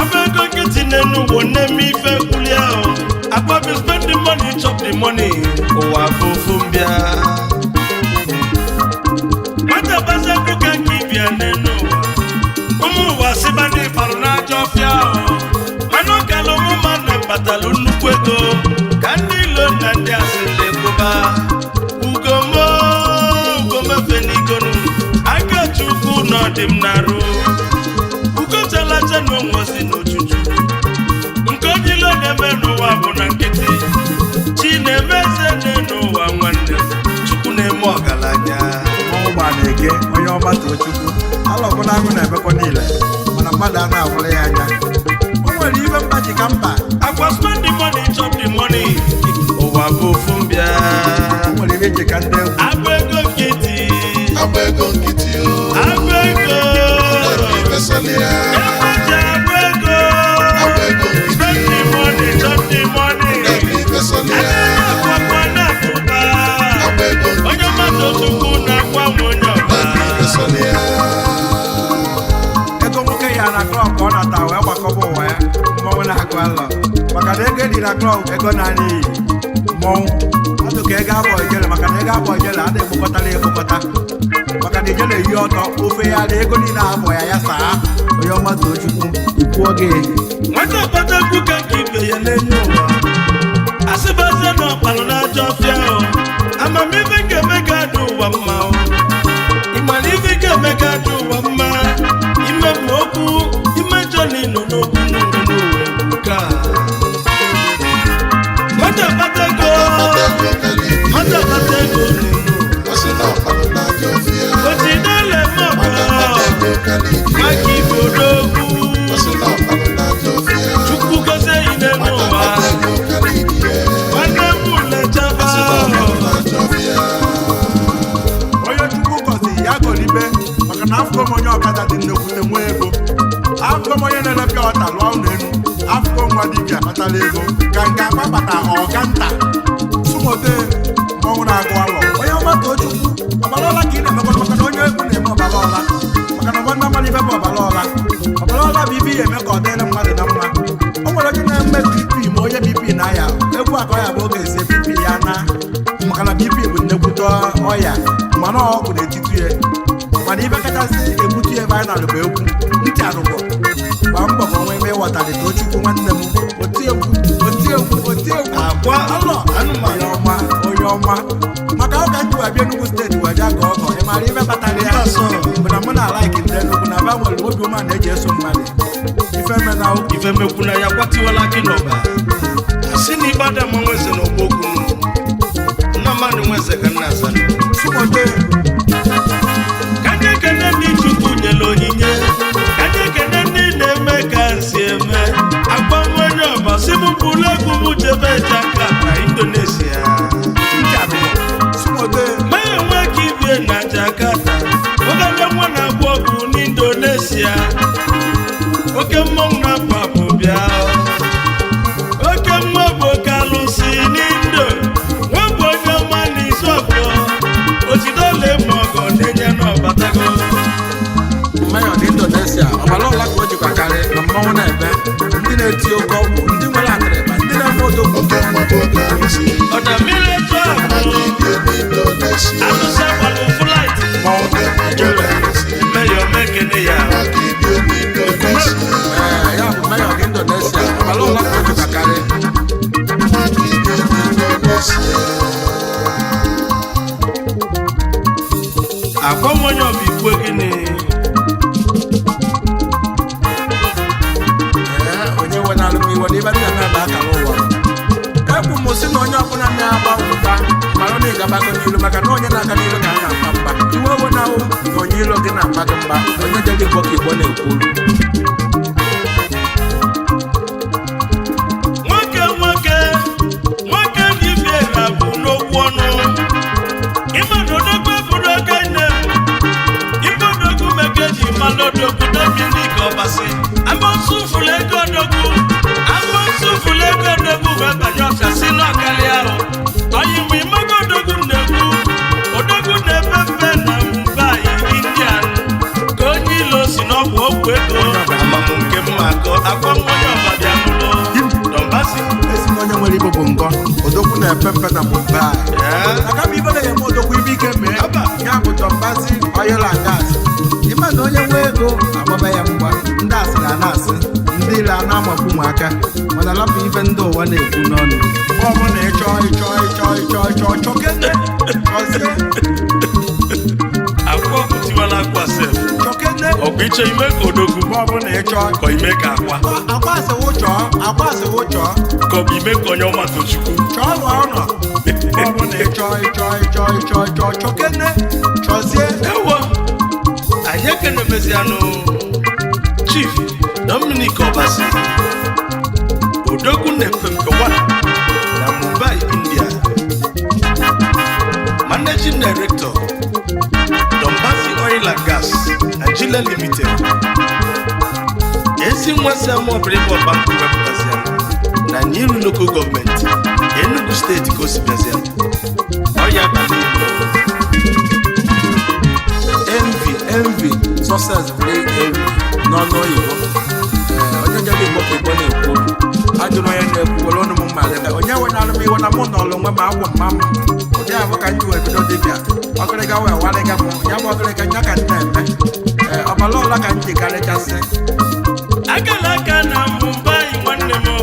Agba ego nkịtị na-enu ụwa na-eme ife mkpuli ahụ. Akpa bi spend the money, chop the money. Ụwa bụ ofu mbịa. Nwata gbazie ego ka nke ibia n'enu ụwa. Ụmụ ụwa sịba ndị ịkparụ n'ajọ ọfịa ahụ. Mana ọ kala ụmụ mmadụ kpatalụ nnukwu ego. Ka ndị ilo na ndị asịrị kwụba. Ugomo, ugomefe n'igonu. Aka Chukwu nọ dị m n'arụ. Ugochalacha na onwezi n'ochuchu. Nke onye ilo na-eme n'ụwa bụ na nkịtị. Chi na-eme eze n'ụwa nwanne. Chukwu na-eme ọgaranya. Mmọnwụ gba na-eke onye ọma too Chukwu alọbụla agụ na-emekwa niile mana mmadụ a na-ahụrụ ya anya o nwere ibe mkpa ji ka mkpa. Akwa spend the money, chop the money. Ụwa bụ ofu mbịa. O nwere ibe ji ka ndị egwu. Agba ego nkịtị. Agba ego nkịtị o. Agba ego. Na-eme ifesali ya. Egbeji agba ego. Agba ego nkịtị Spend the money, chop the money. Na-eme ifesali ya. Akwakwa na-apụta. Agba ego nkịtị Onye mmadụ Chukwu na-akwa m onye ọba. Na-eme ifesali ya. Ego nwoke ya na klọb ka ọ nata wee gbakọba ụwa ya mmọnwụ na-agụ alọ maka na ego dị na klọb ego na-anya iyi mmọnwụ ọdụ ka ego abọ ijele maka na ego abọ ijele a na-ekpokọtara ekpokọta maka na ijele yi ọtọ ofe ya na ego niile abọ ya ya saa onye ọma too Chukwu ikwuo gị. Nwata kpata egwu ka nke ibe ya n'elu ụwa. Asịbazie na ọkpalụ n'ajọ ọfịa o. Amamife ga-eme ka adị ụwa mma o. Ịmara ife ga-eme ka adị ụwa mma. Ime mma okwu, imejọ na ịnọ n'okwu n'ụwa n'ụwa egwu ka. Nwata kpata ego, Akpata ego kalibie. nwata kpata ego n'elu ụwa. Ọ sị na ọkpalụ na-ajọ ọfịa. Otidele mọ̀kọ́, Nwata kpata ego kalibie. maka ibe odogwu. Ọ sị na ọkpalụ na-ajọ ọfịa. Chukwu gozie yi n'elu Nwata ụwa. kpata ego kalibie. Nwanne m lechaba. Ọ sị na ọkpalụ na-ajọ ọfịa. Onye Chukwu gọziri ya gọlibe maka na afụgo m onye ọkada dị nnekwute nwee ego, afụgo m onye na-elepịa ọta lụọ ụlọ elu, afụgo nwa dibịa kpatara ego ka nke akpa kpata ọga nta sụmote mmọnwụ na-agụ alọ onye ọma too Chukwu ọbara ọla ka ị na-emekwa maka na onye egwu na-eme ọbara ọla maka na nwanne mmadụ ibe bụ ọbara ọla ọbara ọla bụ ibe ihe eme ka ọ dịrị mmadụ na mma. O nwere onye na-eme BP ma onye BP na-aya egwu akọ ya bụ oge esi BP ya na maka na BP bụ nnekwute ọya mana ọgwụ na-etitu ya mana ibe kachasị egbutu ya ebe anyị nalụ bụ egwu ntị anụkwọ gbaa mbọ ka onwe ebe ịghọtara too Chukwu nwanne m otiegwu otiegwu otiegwu Akwa alọ anụmanụ. onye ọma onye ọma maka ọ ka m ji wee bịa Enugu steeti wee bịa gọọ ọgọ ị maara ibe kpatara ya bụ na mụ na alaiki ndị Enugu na ba nwere obi ume na-eji eso mmadụ ife mena Ife mekwu na ya kwatiwala gị n'ọba. Asị na ibe adama nweze na ọgbọ okwu nụ. Nna mmadụ nweze ka nna aza nụ. sụmote. Ka ndị ekene ndị Chukwu nyere onyinye. Ka ndị ekene ndị na-eme ka nsi eme. Akwa nwa onye ọba si m bụrụ egwu m jebe Jakarta, Indonesia. Ntị anụkwọ sụmote. Maya nwe ka ibie na Jakarta. Obere nwa na-agwọ ọgwụ n'Indonesia. Oke mmọnwụ na-apụ apụ bịa. Oke nwa bụ oke alụsị n'indo. Nwa bụ onye ọma n'izu ọgọ. Otidole ma ọgọ na-enye n'ọbatago. Mayor dị Indonesia ọbara ọla ka o jikwa karị na mmọnwụ na-ebe ndị na Ọ̀nà mílẹ̀ tó àbò. Alụsị agbalụ flight. Meyọ mekene ya. Ya bụ meyọ nke Indonesia, ọbara ụlọ ka o jupụtakarị. Akwa m onye ọbụ ikwu gịnị? Ee, onye wenalụ m iwe n'ibe nna m ebe akara ụwa. Ekwu m sị na onye ọbụla na-agba mgba mara na ị gabago n'ilu, maka na onye na-aga n'ilu ka a na-agba mgba. Iwe wenahụ na onye ilo gị na-agba gị mgba, onye jere Igbo ka Igbo na-ekwu. Nwoke nwoke nwoke dị biera bụ n'okwu ọnụ. Ime odogwu bụrụ oge nne m. Ibe odogwu meke ji malụ odogwu Dominic Obasi. Amosu fụlụ ego odogwu. Amosu fụlụ ego odogwu wee banye ọfịa si n'ọkalị ahụ. Ọyị mgbe imego odogwu na-ekwu. Odogwu na-efe mfe na Mumbai, India. Ka onye ilo si n'ọgwụ okwu ego. Amamụ nke mma akọ akwa nwa onye ọba bịa n'ụlọ. Dọmbasi. Esi na onye nwere igbo bụ ngọ, odogwu na-epe mpe na Mumbai. Aka m ibe na-eme odogwu ibe ike mee ya bụ Dọmbasi oil and gas. Ịma na onye nwe ego agbaba ya mgba, ndị asịrị a na-asị, ndị ire a na-amakwu ụmụaka, mana lapụ ife ndị ụwa na-ekwu n'ọnụ. Mgbe ọbụla ịchọ ịchọ ịchọ ịchọ ịchọ chọkene chọzie. Akwa ọkụ tiwala akwa sef. Chọkene. Ọ bụ iche ime ka odogwu. Mgbe ọbụla ịchọ Ka ime ka akwa. Akwa asịwụ chọọ, akwa asịwụ chọọ. Ka ọ bụ ime ka onye ọma Tochukwu. Chọọ lụọ ụlọ. Mgbe ọbụla ịchọ ịchọ ịchọ ịchọ ịchọ chọkene chọzie. Ewo, anyị ekenemezianụ Chief Dominic Obasi, Odogwu na-efe mpe one na Mumbai, India. Managing Director, Dombasi Oil and Gas, Nigeria Limited. Ezi nwa si ama ọbịrịba ọba nkụ wepụtasịa na Nyiru Local Government, Enugu Steeti ka o si bịazịa. Ọya abalị Igbo. Envy, envy, success bring envy n'ọnụ oyibo. Ee, onye jere Igbo ka Igbo na-ekwu. Ajụrụ onye na-ekwu were ọnụ m mma leta. Onye wenalụ m iwe na mụ nọọlụ onwe m agwụ mma m. Ụdị ahụ ka m ji wee bido dibịa. Ọgịrịga wee walịga m, ya bụ ọgịrịga nya ka m na-eme. Ee, ọbara ọla ka m ji karịchasị. Akala aka na Mumbai nwanne m o.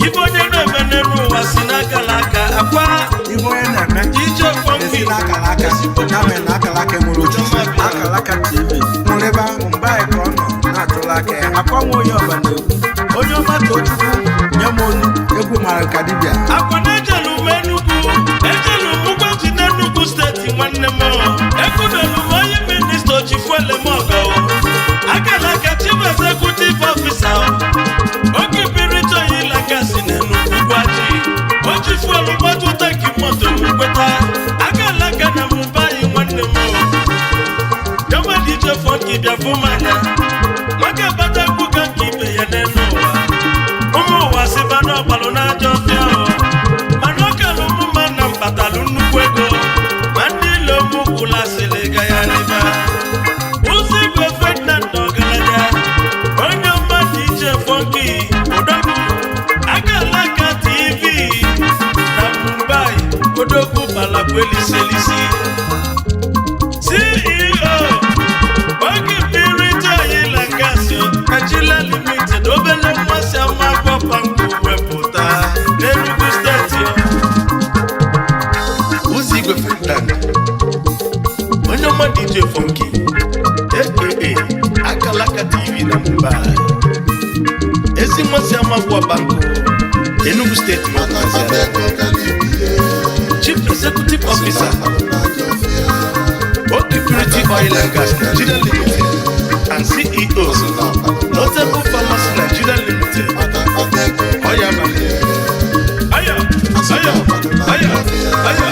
Ife onye na-eme n'elu ụwa si n'akala aka akwa. Ife onye na-eme Ije esi fọnki. n'akala aka, ya mere na akala aka enwere ochichi. Akala aka TV. Nrịba Mumbai ka ọ nọ na-atụla aka ya. Akwa nwa onye ọba na-ekwu. Onye ọma Tochukwu nye m onu, egwu mara ka dibịa. Akwa na ejelu m Enugu, ejelu m Ugwuaji n'Enugu steeti nwanne m o. Ekwudolu m onye minista Ochifuelemogo o. Akala aka chief executive officer o. Oke pirichoyi lakasi n'Enugu Ugwuaji. Ochifuelu gbaju tanki moto m kweta. Akala aka na Mumbai nwanne m o. Jọba DJ Funky bịa fụ m anya. Nwoke bata egwu ka nke ibe ya n'elu ụwa. Ụmụ ụwa sịba n'ọgbalụ n'ajọ ọfịa o. Mana ọ kalụ mụ mma na mbatalụ nnukwu ego. Ma ndị ilo mụ kwụla sịrị ga ya rịba. Ụzọ igwe Ferdinand ọgaranya. Onye ọma DJ Funky Odogwu. Akalaka TV na Mumbai. Odogwu balakwa eliselisi. CEO Oge Purity Oil and Gas Nigeria Limited, obele mmasị ama akwọpankụ wepụta n'Enugu steeti. Ụzọ igwe Ferdinand, onye ọma DJ Funky, aka Akalaka TV na Mumbai. Ezi mmasị ama akwọpankụ Enugu steeti wepụtasịa. Chief Executive Officer, Oki Purity Oil and Gas Nigeria Limited and CEO, Notable Pharmacy Nigeria Limited. Oya Bali. Aya, aya, aya, aya.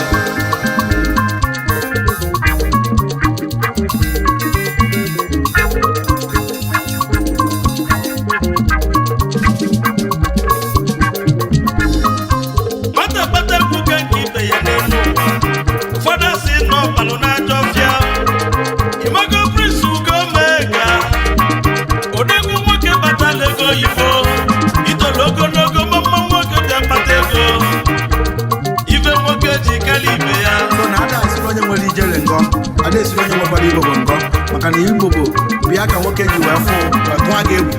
Nwata kpata egwu ka nke ibe ya n'elu ụwa. Ụfọdụ asị na ọbalụ n'ajọ ọfịa. Imago Prince Ugomeka, odogwu nwoke. karịa ibe ya. So na ada esiri onye nwere ijele ngọ, ada esiri onye nwekwara igbo bụ ngọ, maka na igbo bụ bịa ka nwoke ji wee fụ wee tụọ gị egwu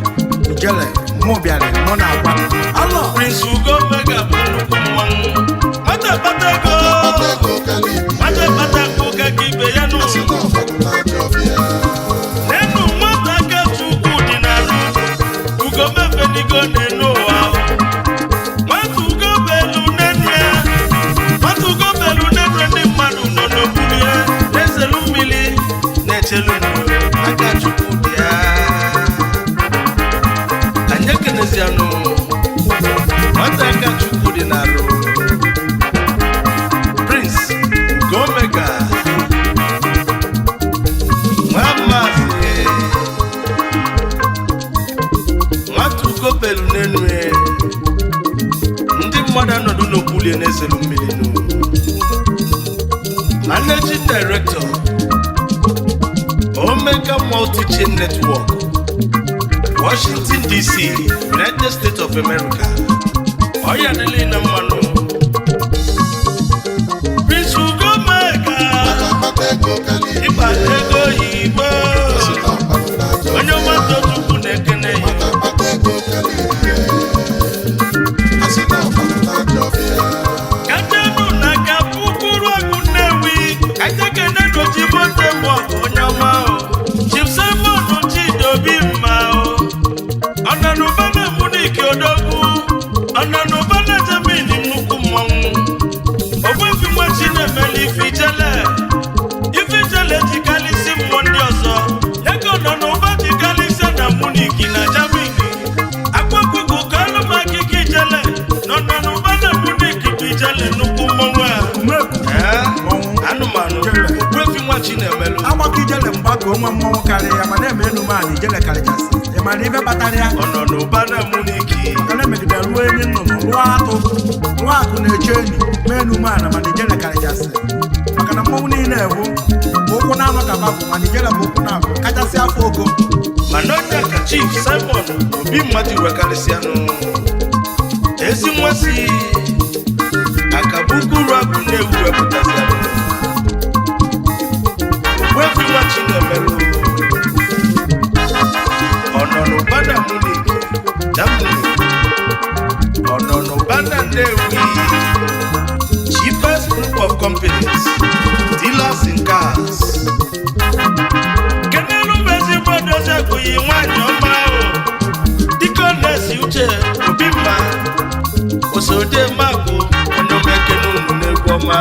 ijele mụ bịara mụ na akwa alọ. Prince Ugo Mega bụ nnukwu mmanwụ. Nwata kpata ego, nwata kpata akụ ka ibe ya nụ. Nenu nwata aka Chukwu dị n'alụ. Ugo mefenigo n'enu ụwa. Nwata ugo belu n'enu ya. Nwata ugo belu n'enu ya, ndị mmadụ nọ n'okpuru ya. Na-ezelu mmiri, na-echelu ndụ. Aka Chukwu dị ya. Anyị ekenezianụ nwata aka Chukwu dị n'alụ, Prince Ugomega, nwa maazị nwata ugobelu n'enu ya. Ndị mmadụ anọdụ n'okpuru na-ezelu mmiri nụ. Managing Director, Omega Multi-Chain Network, Washington DC, United States of America. Ọya dịrị na mmanụ. Prince Ugomega, ịkpa ego oyibo, onye ọgbata Chukwu na-ekene ya. Kajenu na ka pukuru agụ Nnewi, kajekene dochi moto mọgụ onye ọma o. Chief Simon Chidobi mma o. Ọnanụba na Munich odogwu, ọnanụba na Germany nnukwu mmọnwụ. Ogbuefi nwa Chinemele ifijele, ifijele jikalịsị mmụọ ndị ọzọ. Ego nọ n'ụba jikalịsị na Munich na Germany. Akwakwụkwụ ka ọlụ m akịka ijele nọ n'ụba na Munich bụ ijele nnukwu mmọnwụ a. Ee, anụmanụ Ogbuefi nwa Chinemelu. Agbakọ ijele mgbakọ onwe mmọnwụ karịa ya, ma na-eme enu maanị ijele karịchasị. Ị mara ibe kpatara ya? Ọ nọ n'ụba na Munich. Maka na emegidere ruo enyi nnụnụ rụọ atụ rụọ akụ na-eche enyi mee enu maanị, mana ijele karịchasị, maka na mmọnwụ niile bụ ụkwụ na-anọ ka babụ, mana ijele bụ ụkwụ na-abụ kachasị afọ ogo. Mana onye ka Chief Simon Obi mmadụ wekarịsịanụ ezi nwa si akabukuru agụ na-ewu wepụtasịanụ Ogbuefi nwa Chinemelụ, ọ nọ n'ụba na Munich, Germany, ọ nọ n'ụba na Nnewi, cheapest group of companies, dealers in cars. Kenelu bụ ezigbo dozi akwụghị nwaanyị ọma ahụ, dịka ọ na-esi uche obi mma osode mabụ onye omekene unu n'egwu ọma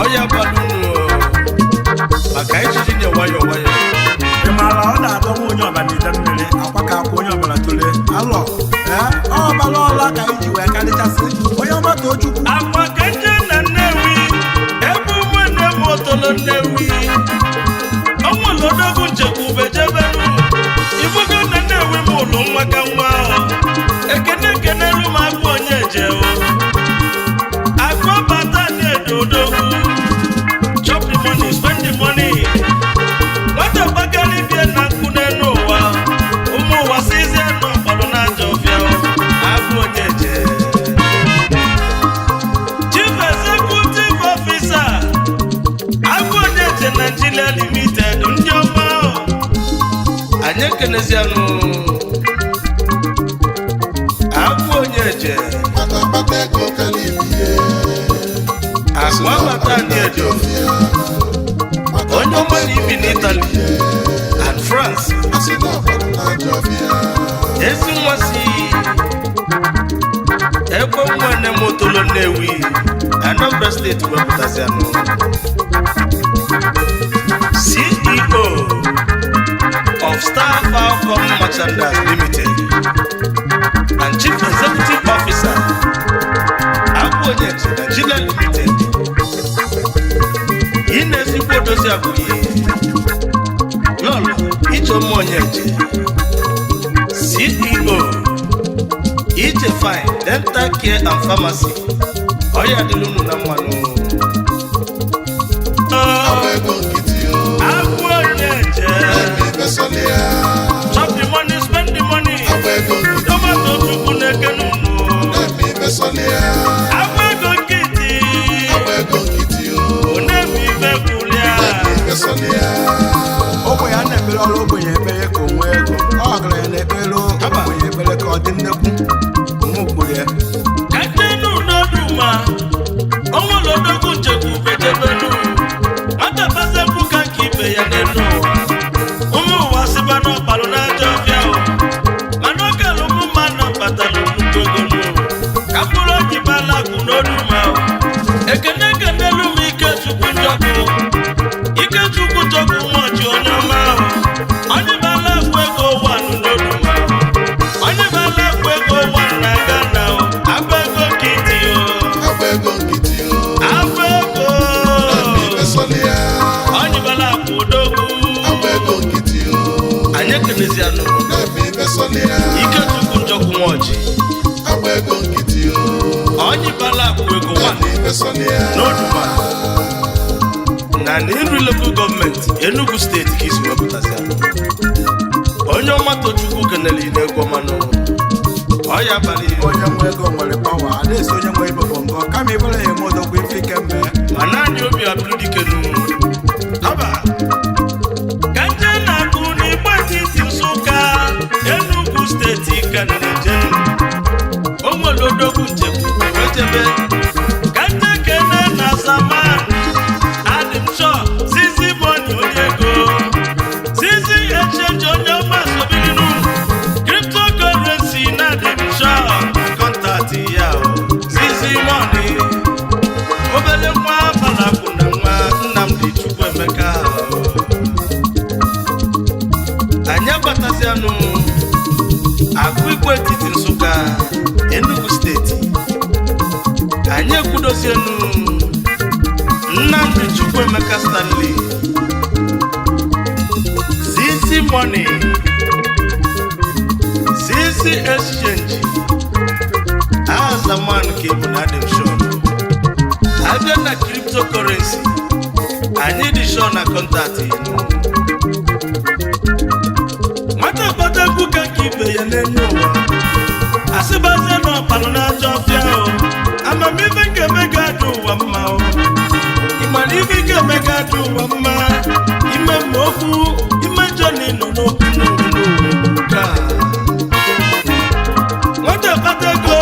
ọya balunu maka ejiji nye nwayọ nwayọ. Ị maara ọ na-adọwa onye ọbara ide mmiri akwa ka akwa onye ọbara tole alọ ee ọbara ọla ka anyị ji wee karịchasị onye ọma too Chukwu. Akwa ka nje na Nnewi ebe ụmụnne m otolo Nnewi ọnwụlodogwu nchekwube jebenu ifugo na Nnewi m ụlụ nwa ka nwa ahụ ekene ekenelu m agụ onye je o akụ bata na-edo odogwu. Chop the money, spend the money. Nwata gbagara ibie na nkụ n'elu ụwa, ụmụ ụwa sizie n'ọkpọrọ na-aja ọfịa o. Agụ onye je, Chief Executive Officer, Agụonyeche Nigeria Limited, ndị ọma ahụ. Anyị ekenezianụ Agụonyeche Agụabata Edo, onye ọma na ibi n'Italy and France. Ezi nwa si ekwe nwanne m otolo Nnewi, Anambra Steeti wepụtazianụ, CEO of Star Falcon Merchandise Limited and Chief Executive Officer, Agụonyeche Nigeria Limited. Ị na-ezigbo odozi abụghị Lọlọ Ijeọma Onyeche, CEO, Ije Fine Dental Care and Pharmacy. Ọya dịrị unu na mmanụ. Agụ Onyeche, chop the money, spend the money. Tomato Chukwu na-ekene unu. Agụ na-ekpere ogbenye ekpere ka ọ dị nnekwu ụmụ kwuru ya. Kajenu n'Oduma, onwere odogwu nchekwu bejebenu. Nwata kpasapụ ka nke ibe ya n'elu ụwa. Ụmụ ụwa sịba n'ọkpalụ n'ajọ ọfịa o. Mana ọ kere ụmụ mmadụ kpatalụ nnukwu ego n'ụwa. Ka mkpụrụ oji bala akụ n'Oduma o. Ekene ekenelu m Ikechukwu Njọkụ. Ikechukwu Njọkụ nwaọchị onye ọma ahụ. Onye bala akụ ego wanụ n'Oduma o. Onye bala akụ ego wanụ na Ghana o. Agba ego nkịtị o. Agba ego nkịtị o. Agba ego. Efesolia. Onye bala akụ odogwu. Agba ego nkịtị o. Anyị ekenezianụ. Efesolia. Ikechukwu Njọkụ nwaọchị. Agba ego nkịtị o. Onye bala akụ ego wanụ Efesolia. n'Oduma. Na Nri Local Gọọmenti Enugu Steeti ka isi wepụtasị anụ. Onye ọma Tochukwu kenere ị na-egwu ọmanụ. Ọ ya abalị Onye nwe ego nwere pawa, a na-esi onye nwe ibe bụ ngọ kama ịbụrụ ya eme odogwu ife ike mee. Ma naanị obi abụrụ dike n'ụmụ. Haba! Ka nje na-akụ n'igbe etiti Nsụka, Enugu Steeti ka na-eje. O nwere odogwu njem wejebe. Ka nje kene na Zaman, adị m sure, Zizi Money onye ego. Zizi Exchange onye ọma sobilinu. Cryptocurrency na adị m sure, kọntaktị ya o. Zizi Money. Obele nwa abalakwu na nwa Nnamdi Chukwuemeka. Anyị agbatazianụ akụ igwe etiti Nsụka, Enugu Steeti. Anyị ekwudozienụ Nnamdi Chukwuemeka Stanley, Zizi Money, Zizi Exchange, Azaman ka ịbụ na adịm shop. Abịa na cryptocurrency, anyị dị sure na kọntaktị. Nwata kpatakwu ka nke ibe ya n'elu ụwa, asịbazie na ọkpalụ n'ajọ ọfịa o. Amamife ga-eme ga adị ụwa mma o. Ịmara ife ga-eme ga adị ụwa mma. Ime mma okwu imejọ na ịnọ n'okwu n'ụwa ka nwata kpata ego,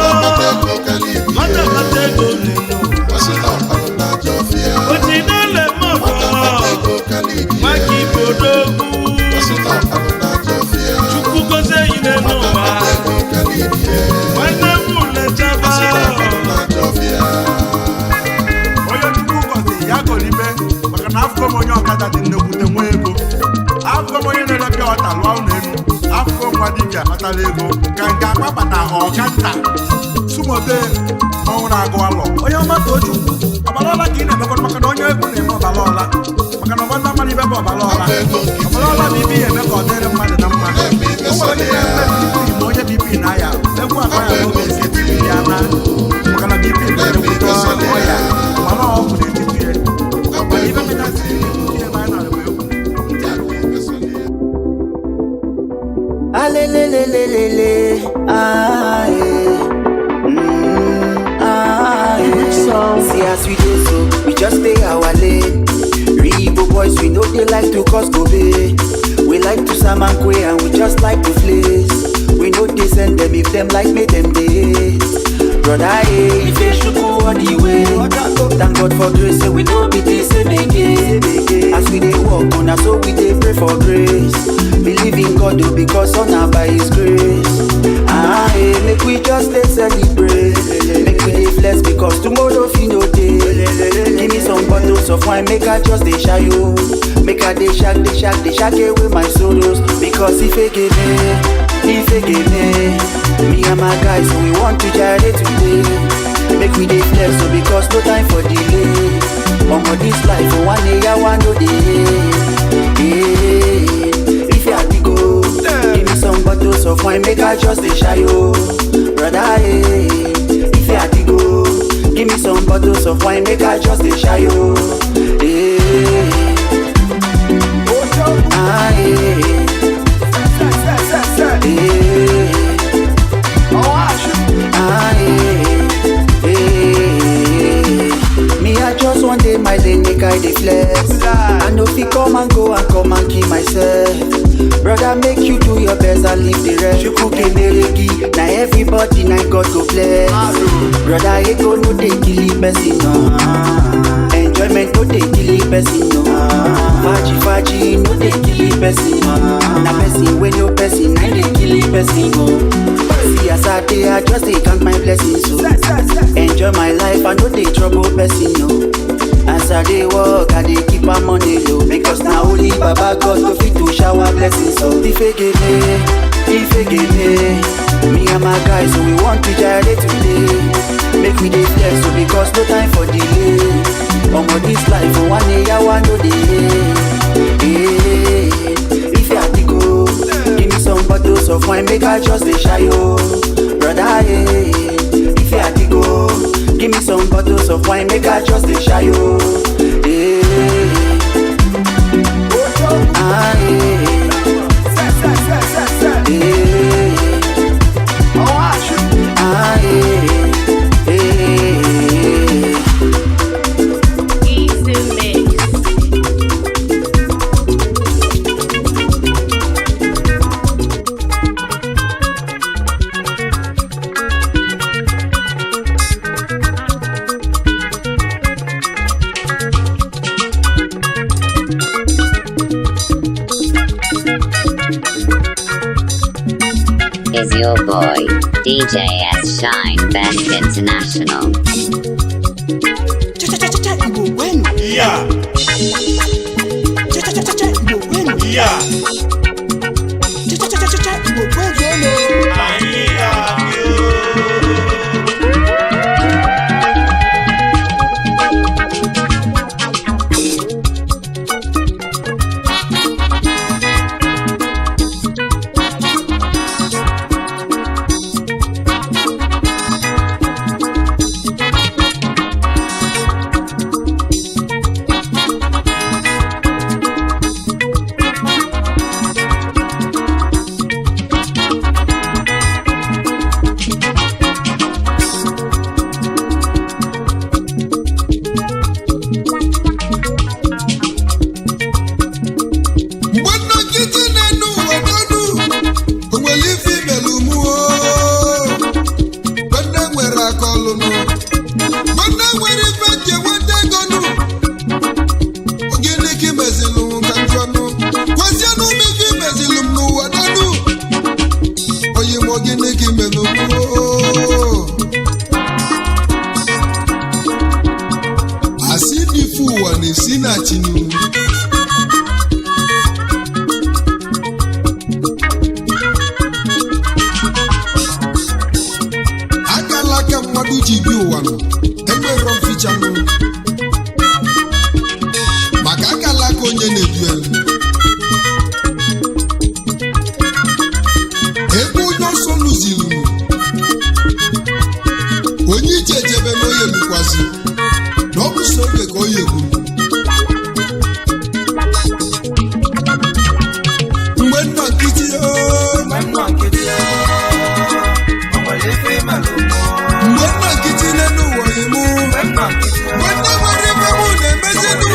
nwata kpata ego n'elu ụwa. Ojidele mọ̀gọ́, nwaka ibe odogwu. Chukwu gozie yi n'elu ụwa. Nwanne m lechaba. Onye Chukwu gọziri ya gọrọ ibe, maka na afụgo m onye ọkada dị nnekwute nwee ego, afụgo m onye na-ere pịa ọta lụọ ụlọ elu, afụgo m nwa dibịa kpatara ego ka nke akpa kpata ọkanta sumote ọnwụ na-agụ alọ. Onye ọma Tochukwu, ọbara ọla ka ị na-emekọrọ, maka na onye egwu na-eme ọbara ọla, maka na ọbara mmadụ ibe bụ ọbara ọla. Ọbara ọla bụ ibe ya eme ka ọ dịrị mmadụ na mma. O nwere onye na-eme BP, ma onye BP na-aya egwu akpa ya n'oge esi BP ya na, maka na BP bụ nnekwute ọya, mana ọ bụ n'etiti ya. Mana ibe kachasị ihe ebe anyị na-alụ bụ egwu. Alelelelelele, ah, eh. Ah, eh. See as we dey so, we just stay our lane. Real Igbo boys, we know they like to cause gobe. We like to samankwe and we just like to flex. We know they send them if them like me, them days. Brother, eh, if you should go all the way. Thank God for grace, say we no be the same again. As we dey walk on, so we dey pray for grace. Believe in God, oh, because on our by His grace. Ah, eh, make we just dey celebrate. Make we dey flex because tomorrow fit no dey. Give me some bottles of wine, make I just dey shy yo. Make I dey shak, dey shak, dey shak away my sorrows. Because if I give me, if I give me, me and my guys, we want to gyrate today. Make we dey flex, so because no time for delay. Omo this life, for one day, I want no day. Hey, if you had to go, give me some bottles of wine, make I just dey shy yo. Brother, hey, if you had to go, give me some bottles of wine, make I just dey shy yo. Hey, ah, hey. Hey. Ah, eh, eh. Me, I just one day my lane, make I dey flex. I no fit come and go and come and kill myself. Brother, make you do your best and leave the rest. Chukwu kenere gị na everybody na God go bless. Brother, ego no dey kill person no. Enjoyment no dey kill person no. Faji faji no dey kill person no. Na person wey no person na dey kill person no. See as I dey, I just dey count my blessings so. Enjoy my life, I no dey trouble person no. As I dey work, I dey keep my money low. Because na only Baba God go fit to shower blessings so. Ifegele, Ifegele, me and my guys, so we want to gyrate today. Make we dey flex, so because no time for delay. Omo this life, for one day, I want no delay. Hey, if you had to go, give me some bottles of wine, make I just dey shy yo, brother. Hey, if you had to go, give me some bottles of wine, make I just dey shy yo. Hey, ah, hey. Hey, ah, hey, hey. Is your boy, DJ S Shine Best International. Cha-cha-cha-cha, Igbo kwenu. Yeah. Cha-cha-cha-cha, Igbo kwenu. Yeah. Cha-cha-cha-cha, Igbo kwenu. Anyị ga-abịa. Mgbe nnọkịta na-enu ụwa n'onu, o nwere ife imelu mụọ. Mgbe nne nwere aka ọlụnụ, mgbe nne nwere ife nje nweta ego nụ. Gịnị ka imezilụ m ka njọ nụ? Kwesịanụ m ife imezilụ m n'ụwa n'onu. Oyi m, gịnị ka imelụ mụọ? Asị n'ife ụwa na-esi na chinu. Akala aka mmadụ ji bi ụwa nọ enwero mficha nụ, maka akala aka onye na-edu elu ebe onye ọsọ lụziri nụ, onye ije ejebe na onye lụkwazi na ọ bụ so oge ka onye gburu. Mgbe nna nkịtị ooo, mgbe nna nkịtị n'elu ụwa imu, mgbe nne nwere ife mụ na-emezinụ,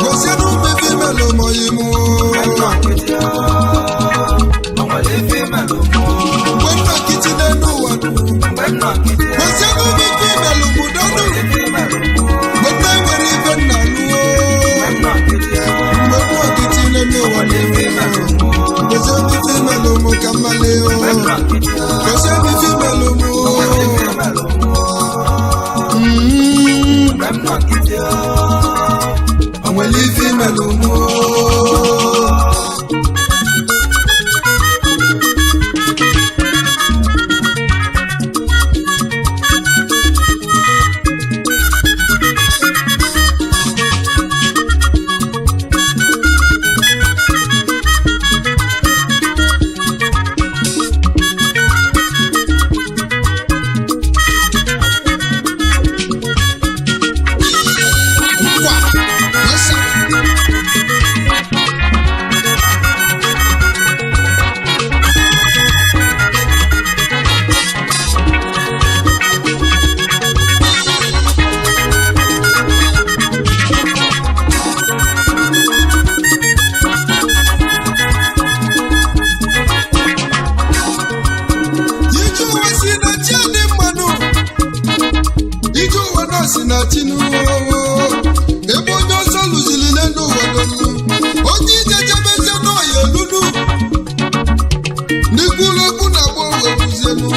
gozienụ m ife imelụ m oyimu. Mgbe nna nkịtị n'elu ụwa nụ, gozienụ m ife imelụ m dọnụ. Mgbe nne nwere ife nna lụọ, mgbe nna nkịtị n'elu ụwa nụ, gozienụ ife imelụ m ka mmalị o, gozienụ ife imelụ m o. O nwere ife imelụ m o. Nkwa, yesa. na chinu. Ebe onye ọsọ lụziri n'elu ụwa donu, onye ije jebezie n'ọya elulu n'ikwulu okwu na agba weruzienu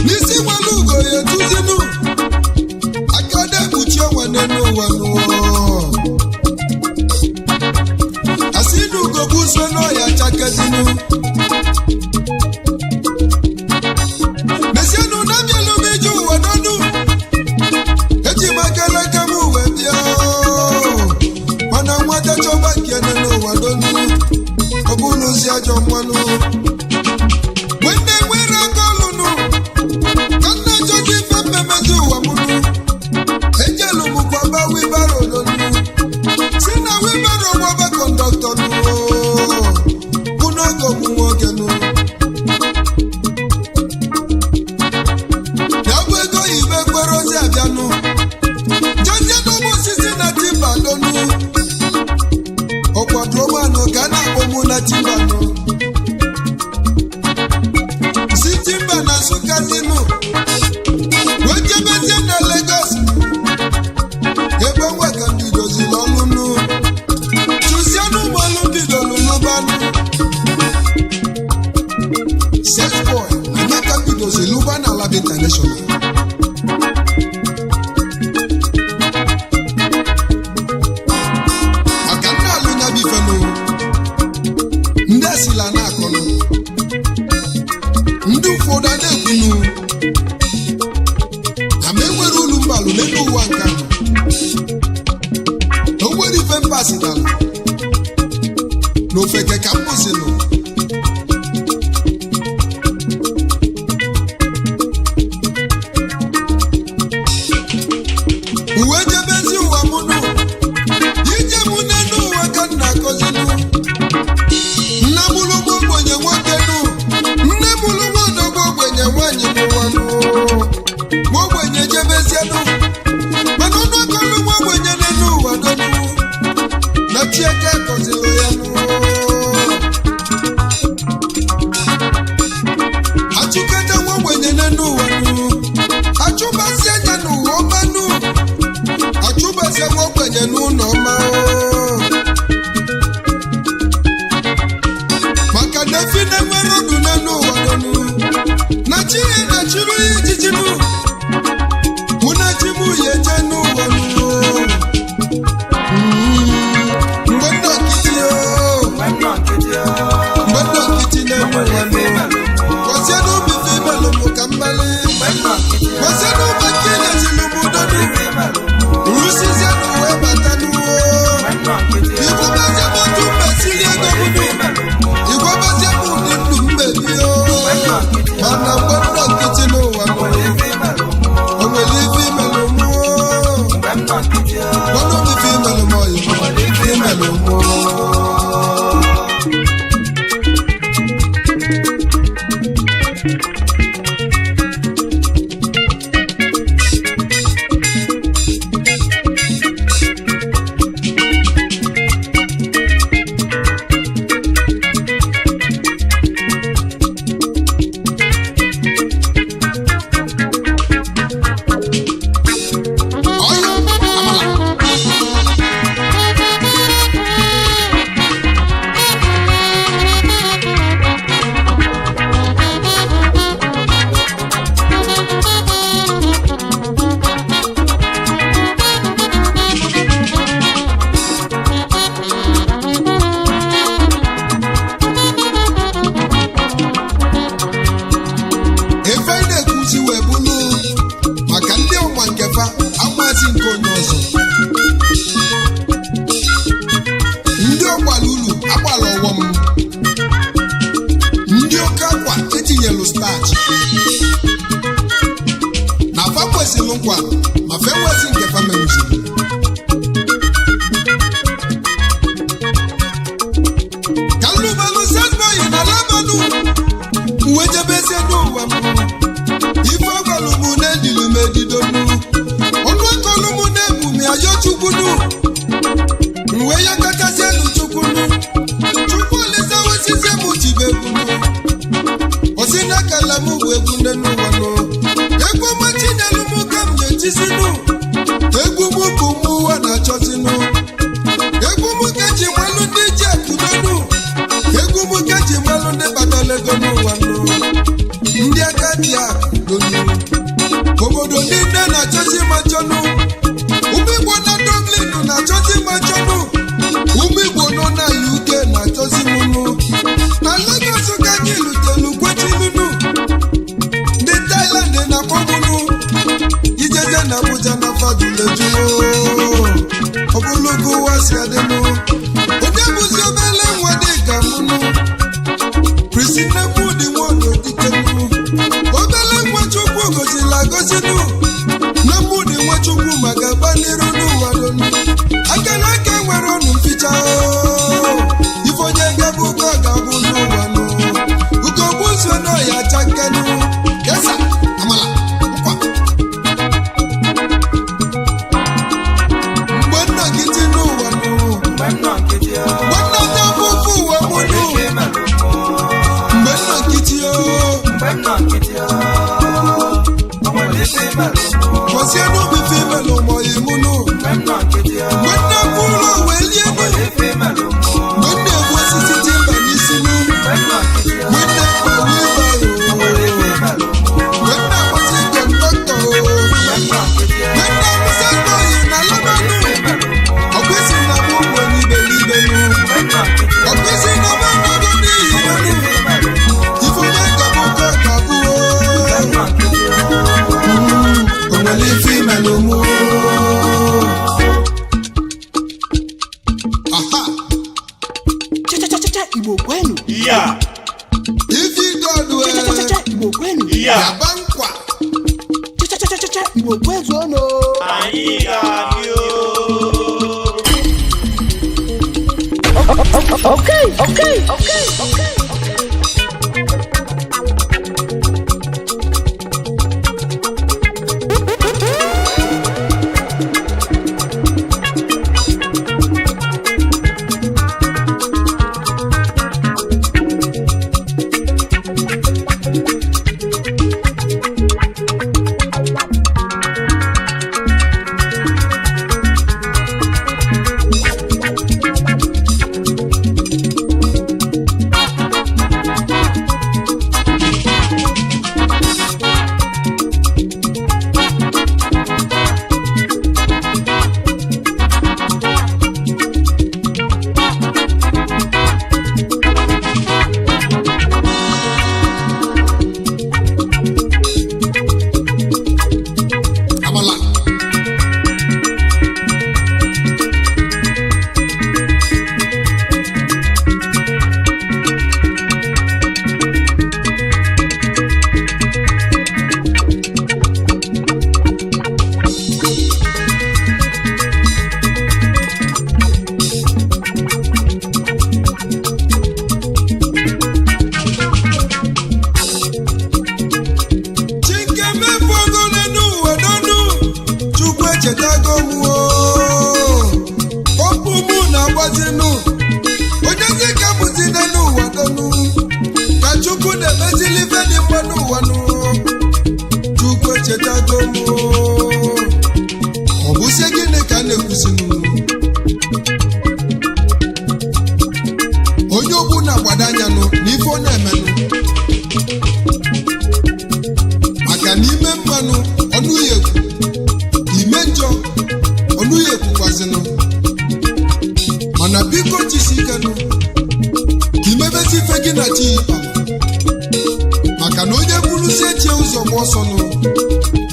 n'isi nwere ugo ya etuzinu aka na-ekpuchi ọnwa n'elu ụwa nụọ. Asị na ugo buso n'ọya chakezinu. Mesienu na bịalụ m ije ụwa n'ọnụ eji m akeleke m uwe bịa, mana nwata chọba nke nọ n'ụwa n'ọnụ ọ bụrụ ozi ajọ mmanụ. Nwanne nwere aka ọlụnụ ka nna chọta ife mmemezi ụwa mụnụ. Ejelu m kwaba wibaro n'ọnụ, si na wibaro gwaba kọndọktọ nụ bụ n'oge ọgwụ nwoke nụ. Ya bụ ego oyibo ekwere ozi abịanụ jezie n'ụmụ osisi na timba donu ọkwadromanụ ka a na-akpọ mụ na timba nụ, si timba na Nsụka zinụ wee jebezie na Lagos ebe nwa ka m bidoziri ọlụnụ chụzienụ ụmụọlụ bidolu lụbanụ sex boy anya ka m bidoziri lụba na Alaba International. Maka nna alụ nya bụ ifenụ ndị esila na-akọnụ ndị ụfọdụ a na-ekwunu na ma enwere ulu mbalụ n'elu ụwa nke anọ na o nwere ife mba sidalụ na ofeke ka m kwụsịnụ. Uwe jebezi ụwa mụnụ ije mụ n'elu ụwa ka m na-akọzinụ. Nne mụrụ nwa ogbenye nwoke nụ, nne mụrụ nwa odogwu ogbenye nwaanyị n'ụwa nụ. Nwa ogbenye jebezienụ mana ọnụ akọlụ nwa ogbenye n'elu ụwa donu na chieke kọzilụ ya nụ. Achụkata nwa ogbenye n'elu ụwa nụ, achụbazie anya n'ụwa ọma nụ, achụbazie nwa ogbenye n'ụlọ ọma o. Maka na efi na-enwere ọdụ n'elu ụwa donu na chi ya na-achịrụ ya ijiji nụ, mụ na chi mụ ya eje n'ụwa nụ. Mgbe nna nkịtị o, mgbe nna nkịtị n'elu ụwa nụ, gọzie n'ubi ife imelụ mụ ka mmalị, gọzie n'ụba nke na-ezilụ mụ donu, rụsizie n'ụwa bata n'ụwa. Igwebazie m otu mmesiri ego m nụ, igwebazie m ụdị ndụ mmebi o. Mana mgbe nọ nkịtị n'ụwa m, o nwere ife imelụ mụ o. Gwanụ m ife imelụ m ọyị, ife imelụ mụ o. Ọyọ amala. Ife anyị na-ekwuzi wee bụlụ maka ndị ọma nke fa amazi nke onye ọzọ, ndị ọgbara ulu agbara ọghọm, ndị oke akwa etinyelu starch na fa kwesịrị nkwa ma fe nwezi nke fa merụziri. Ka nlụbalụ sesboyi na labanụ uwe jebezie n'ụwa m, ife agwalụ m na-edilu m edidonu ọnụ akọlụ m na-ebu m ayọ chukwunu uwe ya katazienụ chukwunu chukwu olise wesizie m tibegunu osi n'akala m bụ egwu nne n'ụwa nụ egwu ọma chinelu m ka m ga-etizinu. Egwu mụ bụ mụ ụwa na-achọzinụ. Egwu mụ ka eji malụ ndị ji akụdonu. Egwu mụ ka eji malụ ndị kpatara ego n'ụwa nụ. Ndị aka dị akụdonu. Obodo niile na-achọzi ma chọnụ. Ụmụ Igbo na Dublin na-achọzi ma chọnụ. Ụmụ Igbo nọ na UK na-achọzi mụnụ. Na Lagos ka anyị lutelu kwechilunu. Ndị Thailand na-akpọ mụnụ. Ijeze na Abuja na fajulejuo. Ọbụlụgo ụwa si adịnụ. Onye bụzi obele nwa dị ka mụnụ. Priscilla Moody nwodo dikenu. Obele nwa Chukwu gozila agozinu. Na Moody nwa Chukwu maka gbaniru n'ụwa donu. Aka na aka nwere ọnụ mficha o. Ife onye ga-abụ ka ọ ga-abụ n'ụwa nụ. Ugogbu nso nọ ya chakenu. Yesa, amala, nkwa. Mgbe nnọgide n'ụwa nụ. Mgbe nnọgide afụfụ ụwa mụ nụ. Mgbe nnọgide o. Gọzie n'obi femelu ma ọ yi mụ nụ. Mgbe nne bụ ụlọ wee lie nụ. Mgbe nne egbu osisi timba n'isi nụ. Mgbe nne gba wheelbarrow. Mgbe nne akwụsị kọndọktọ o. Mgbe nne akwụsị akpọghị na lamanụ. Ọkwụsị na mụ bụ onye iberibe nụ. Ọkwụsị na mụ anọghị n'ihi nụ. Ife onye ga-abụ ka ọ ga-abụ o. O nwere ife imelụ mụ. Aha! Cha-cha-cha-cha Igbo kwenu. Ya. Ife God wee. Cha-cha-cha-cha Igbo kwenu. Ya. Yaba nkwa. Cha-cha-cha-cha Igbo kwezuonụ. Anyị ga-adị o. Okay, okay, okay, okay. Amala. Chike mefuogo n'enu ụwa n'ọnụ. Chukwu echetago m o. Ọkpụ mụ na-agbazinụ. Onye zi ka bụzi n'enu ụwa n'ọnụ. Ka Chukwu na-emezili ife dị mma n'ụwa nụ. Chukwu echetago m o. Ọ bụzie gịnị ka a na-ekwuzinụ? Onye okwu na-agbado anyanụ n'ife ọ na-emenụ. Maka na ime mmanụ ọnụ ya ekwu, ime njọ ọnụ ya ekwukwazinụ. Mana biko jisi ikenụ ka imebezi ife gị na chi ikpa. Maka na onye buruzie chie ụzọ gba ọsọ nụ,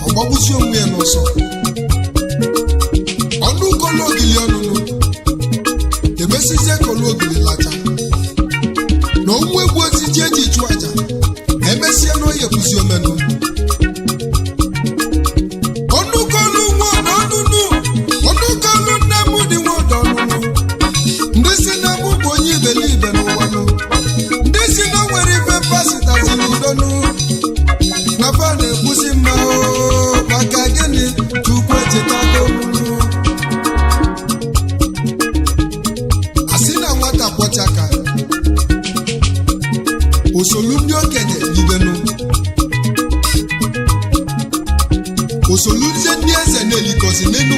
ọ gbagbuzie onwe ya n'ọsọ. Ọnụ kolu ogili ọnụnụ emesizie kolu ogili lacha. Na onwu egwu osisi eji chụọ aja emesie na oye kwuzi omenụ. Ọnụkọlụ nwa ọnụnụ, ọnụkọlụ nne m dị nwa ọnụnụ. Ndị si na mụ bụ onye iberibe n'ụwa nụ. Ndị si na o nwere ife pasitaziri udonụ. Na fa na-ekwusi mma o, maka gịnị? Chukwu echetago m. Asị na nwata kwọcha aka, osolu ndị okenye libenu. Osoluzie ndị eze na-elikọzi n'elu.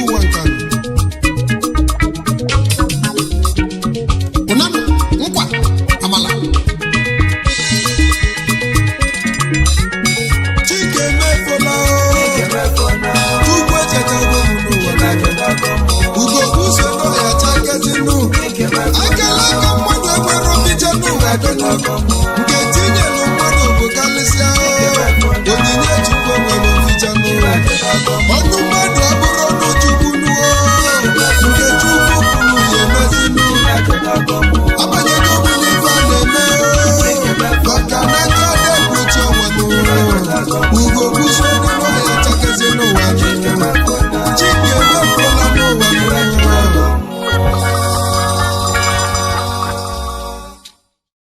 ga-adọ n'ọgọ.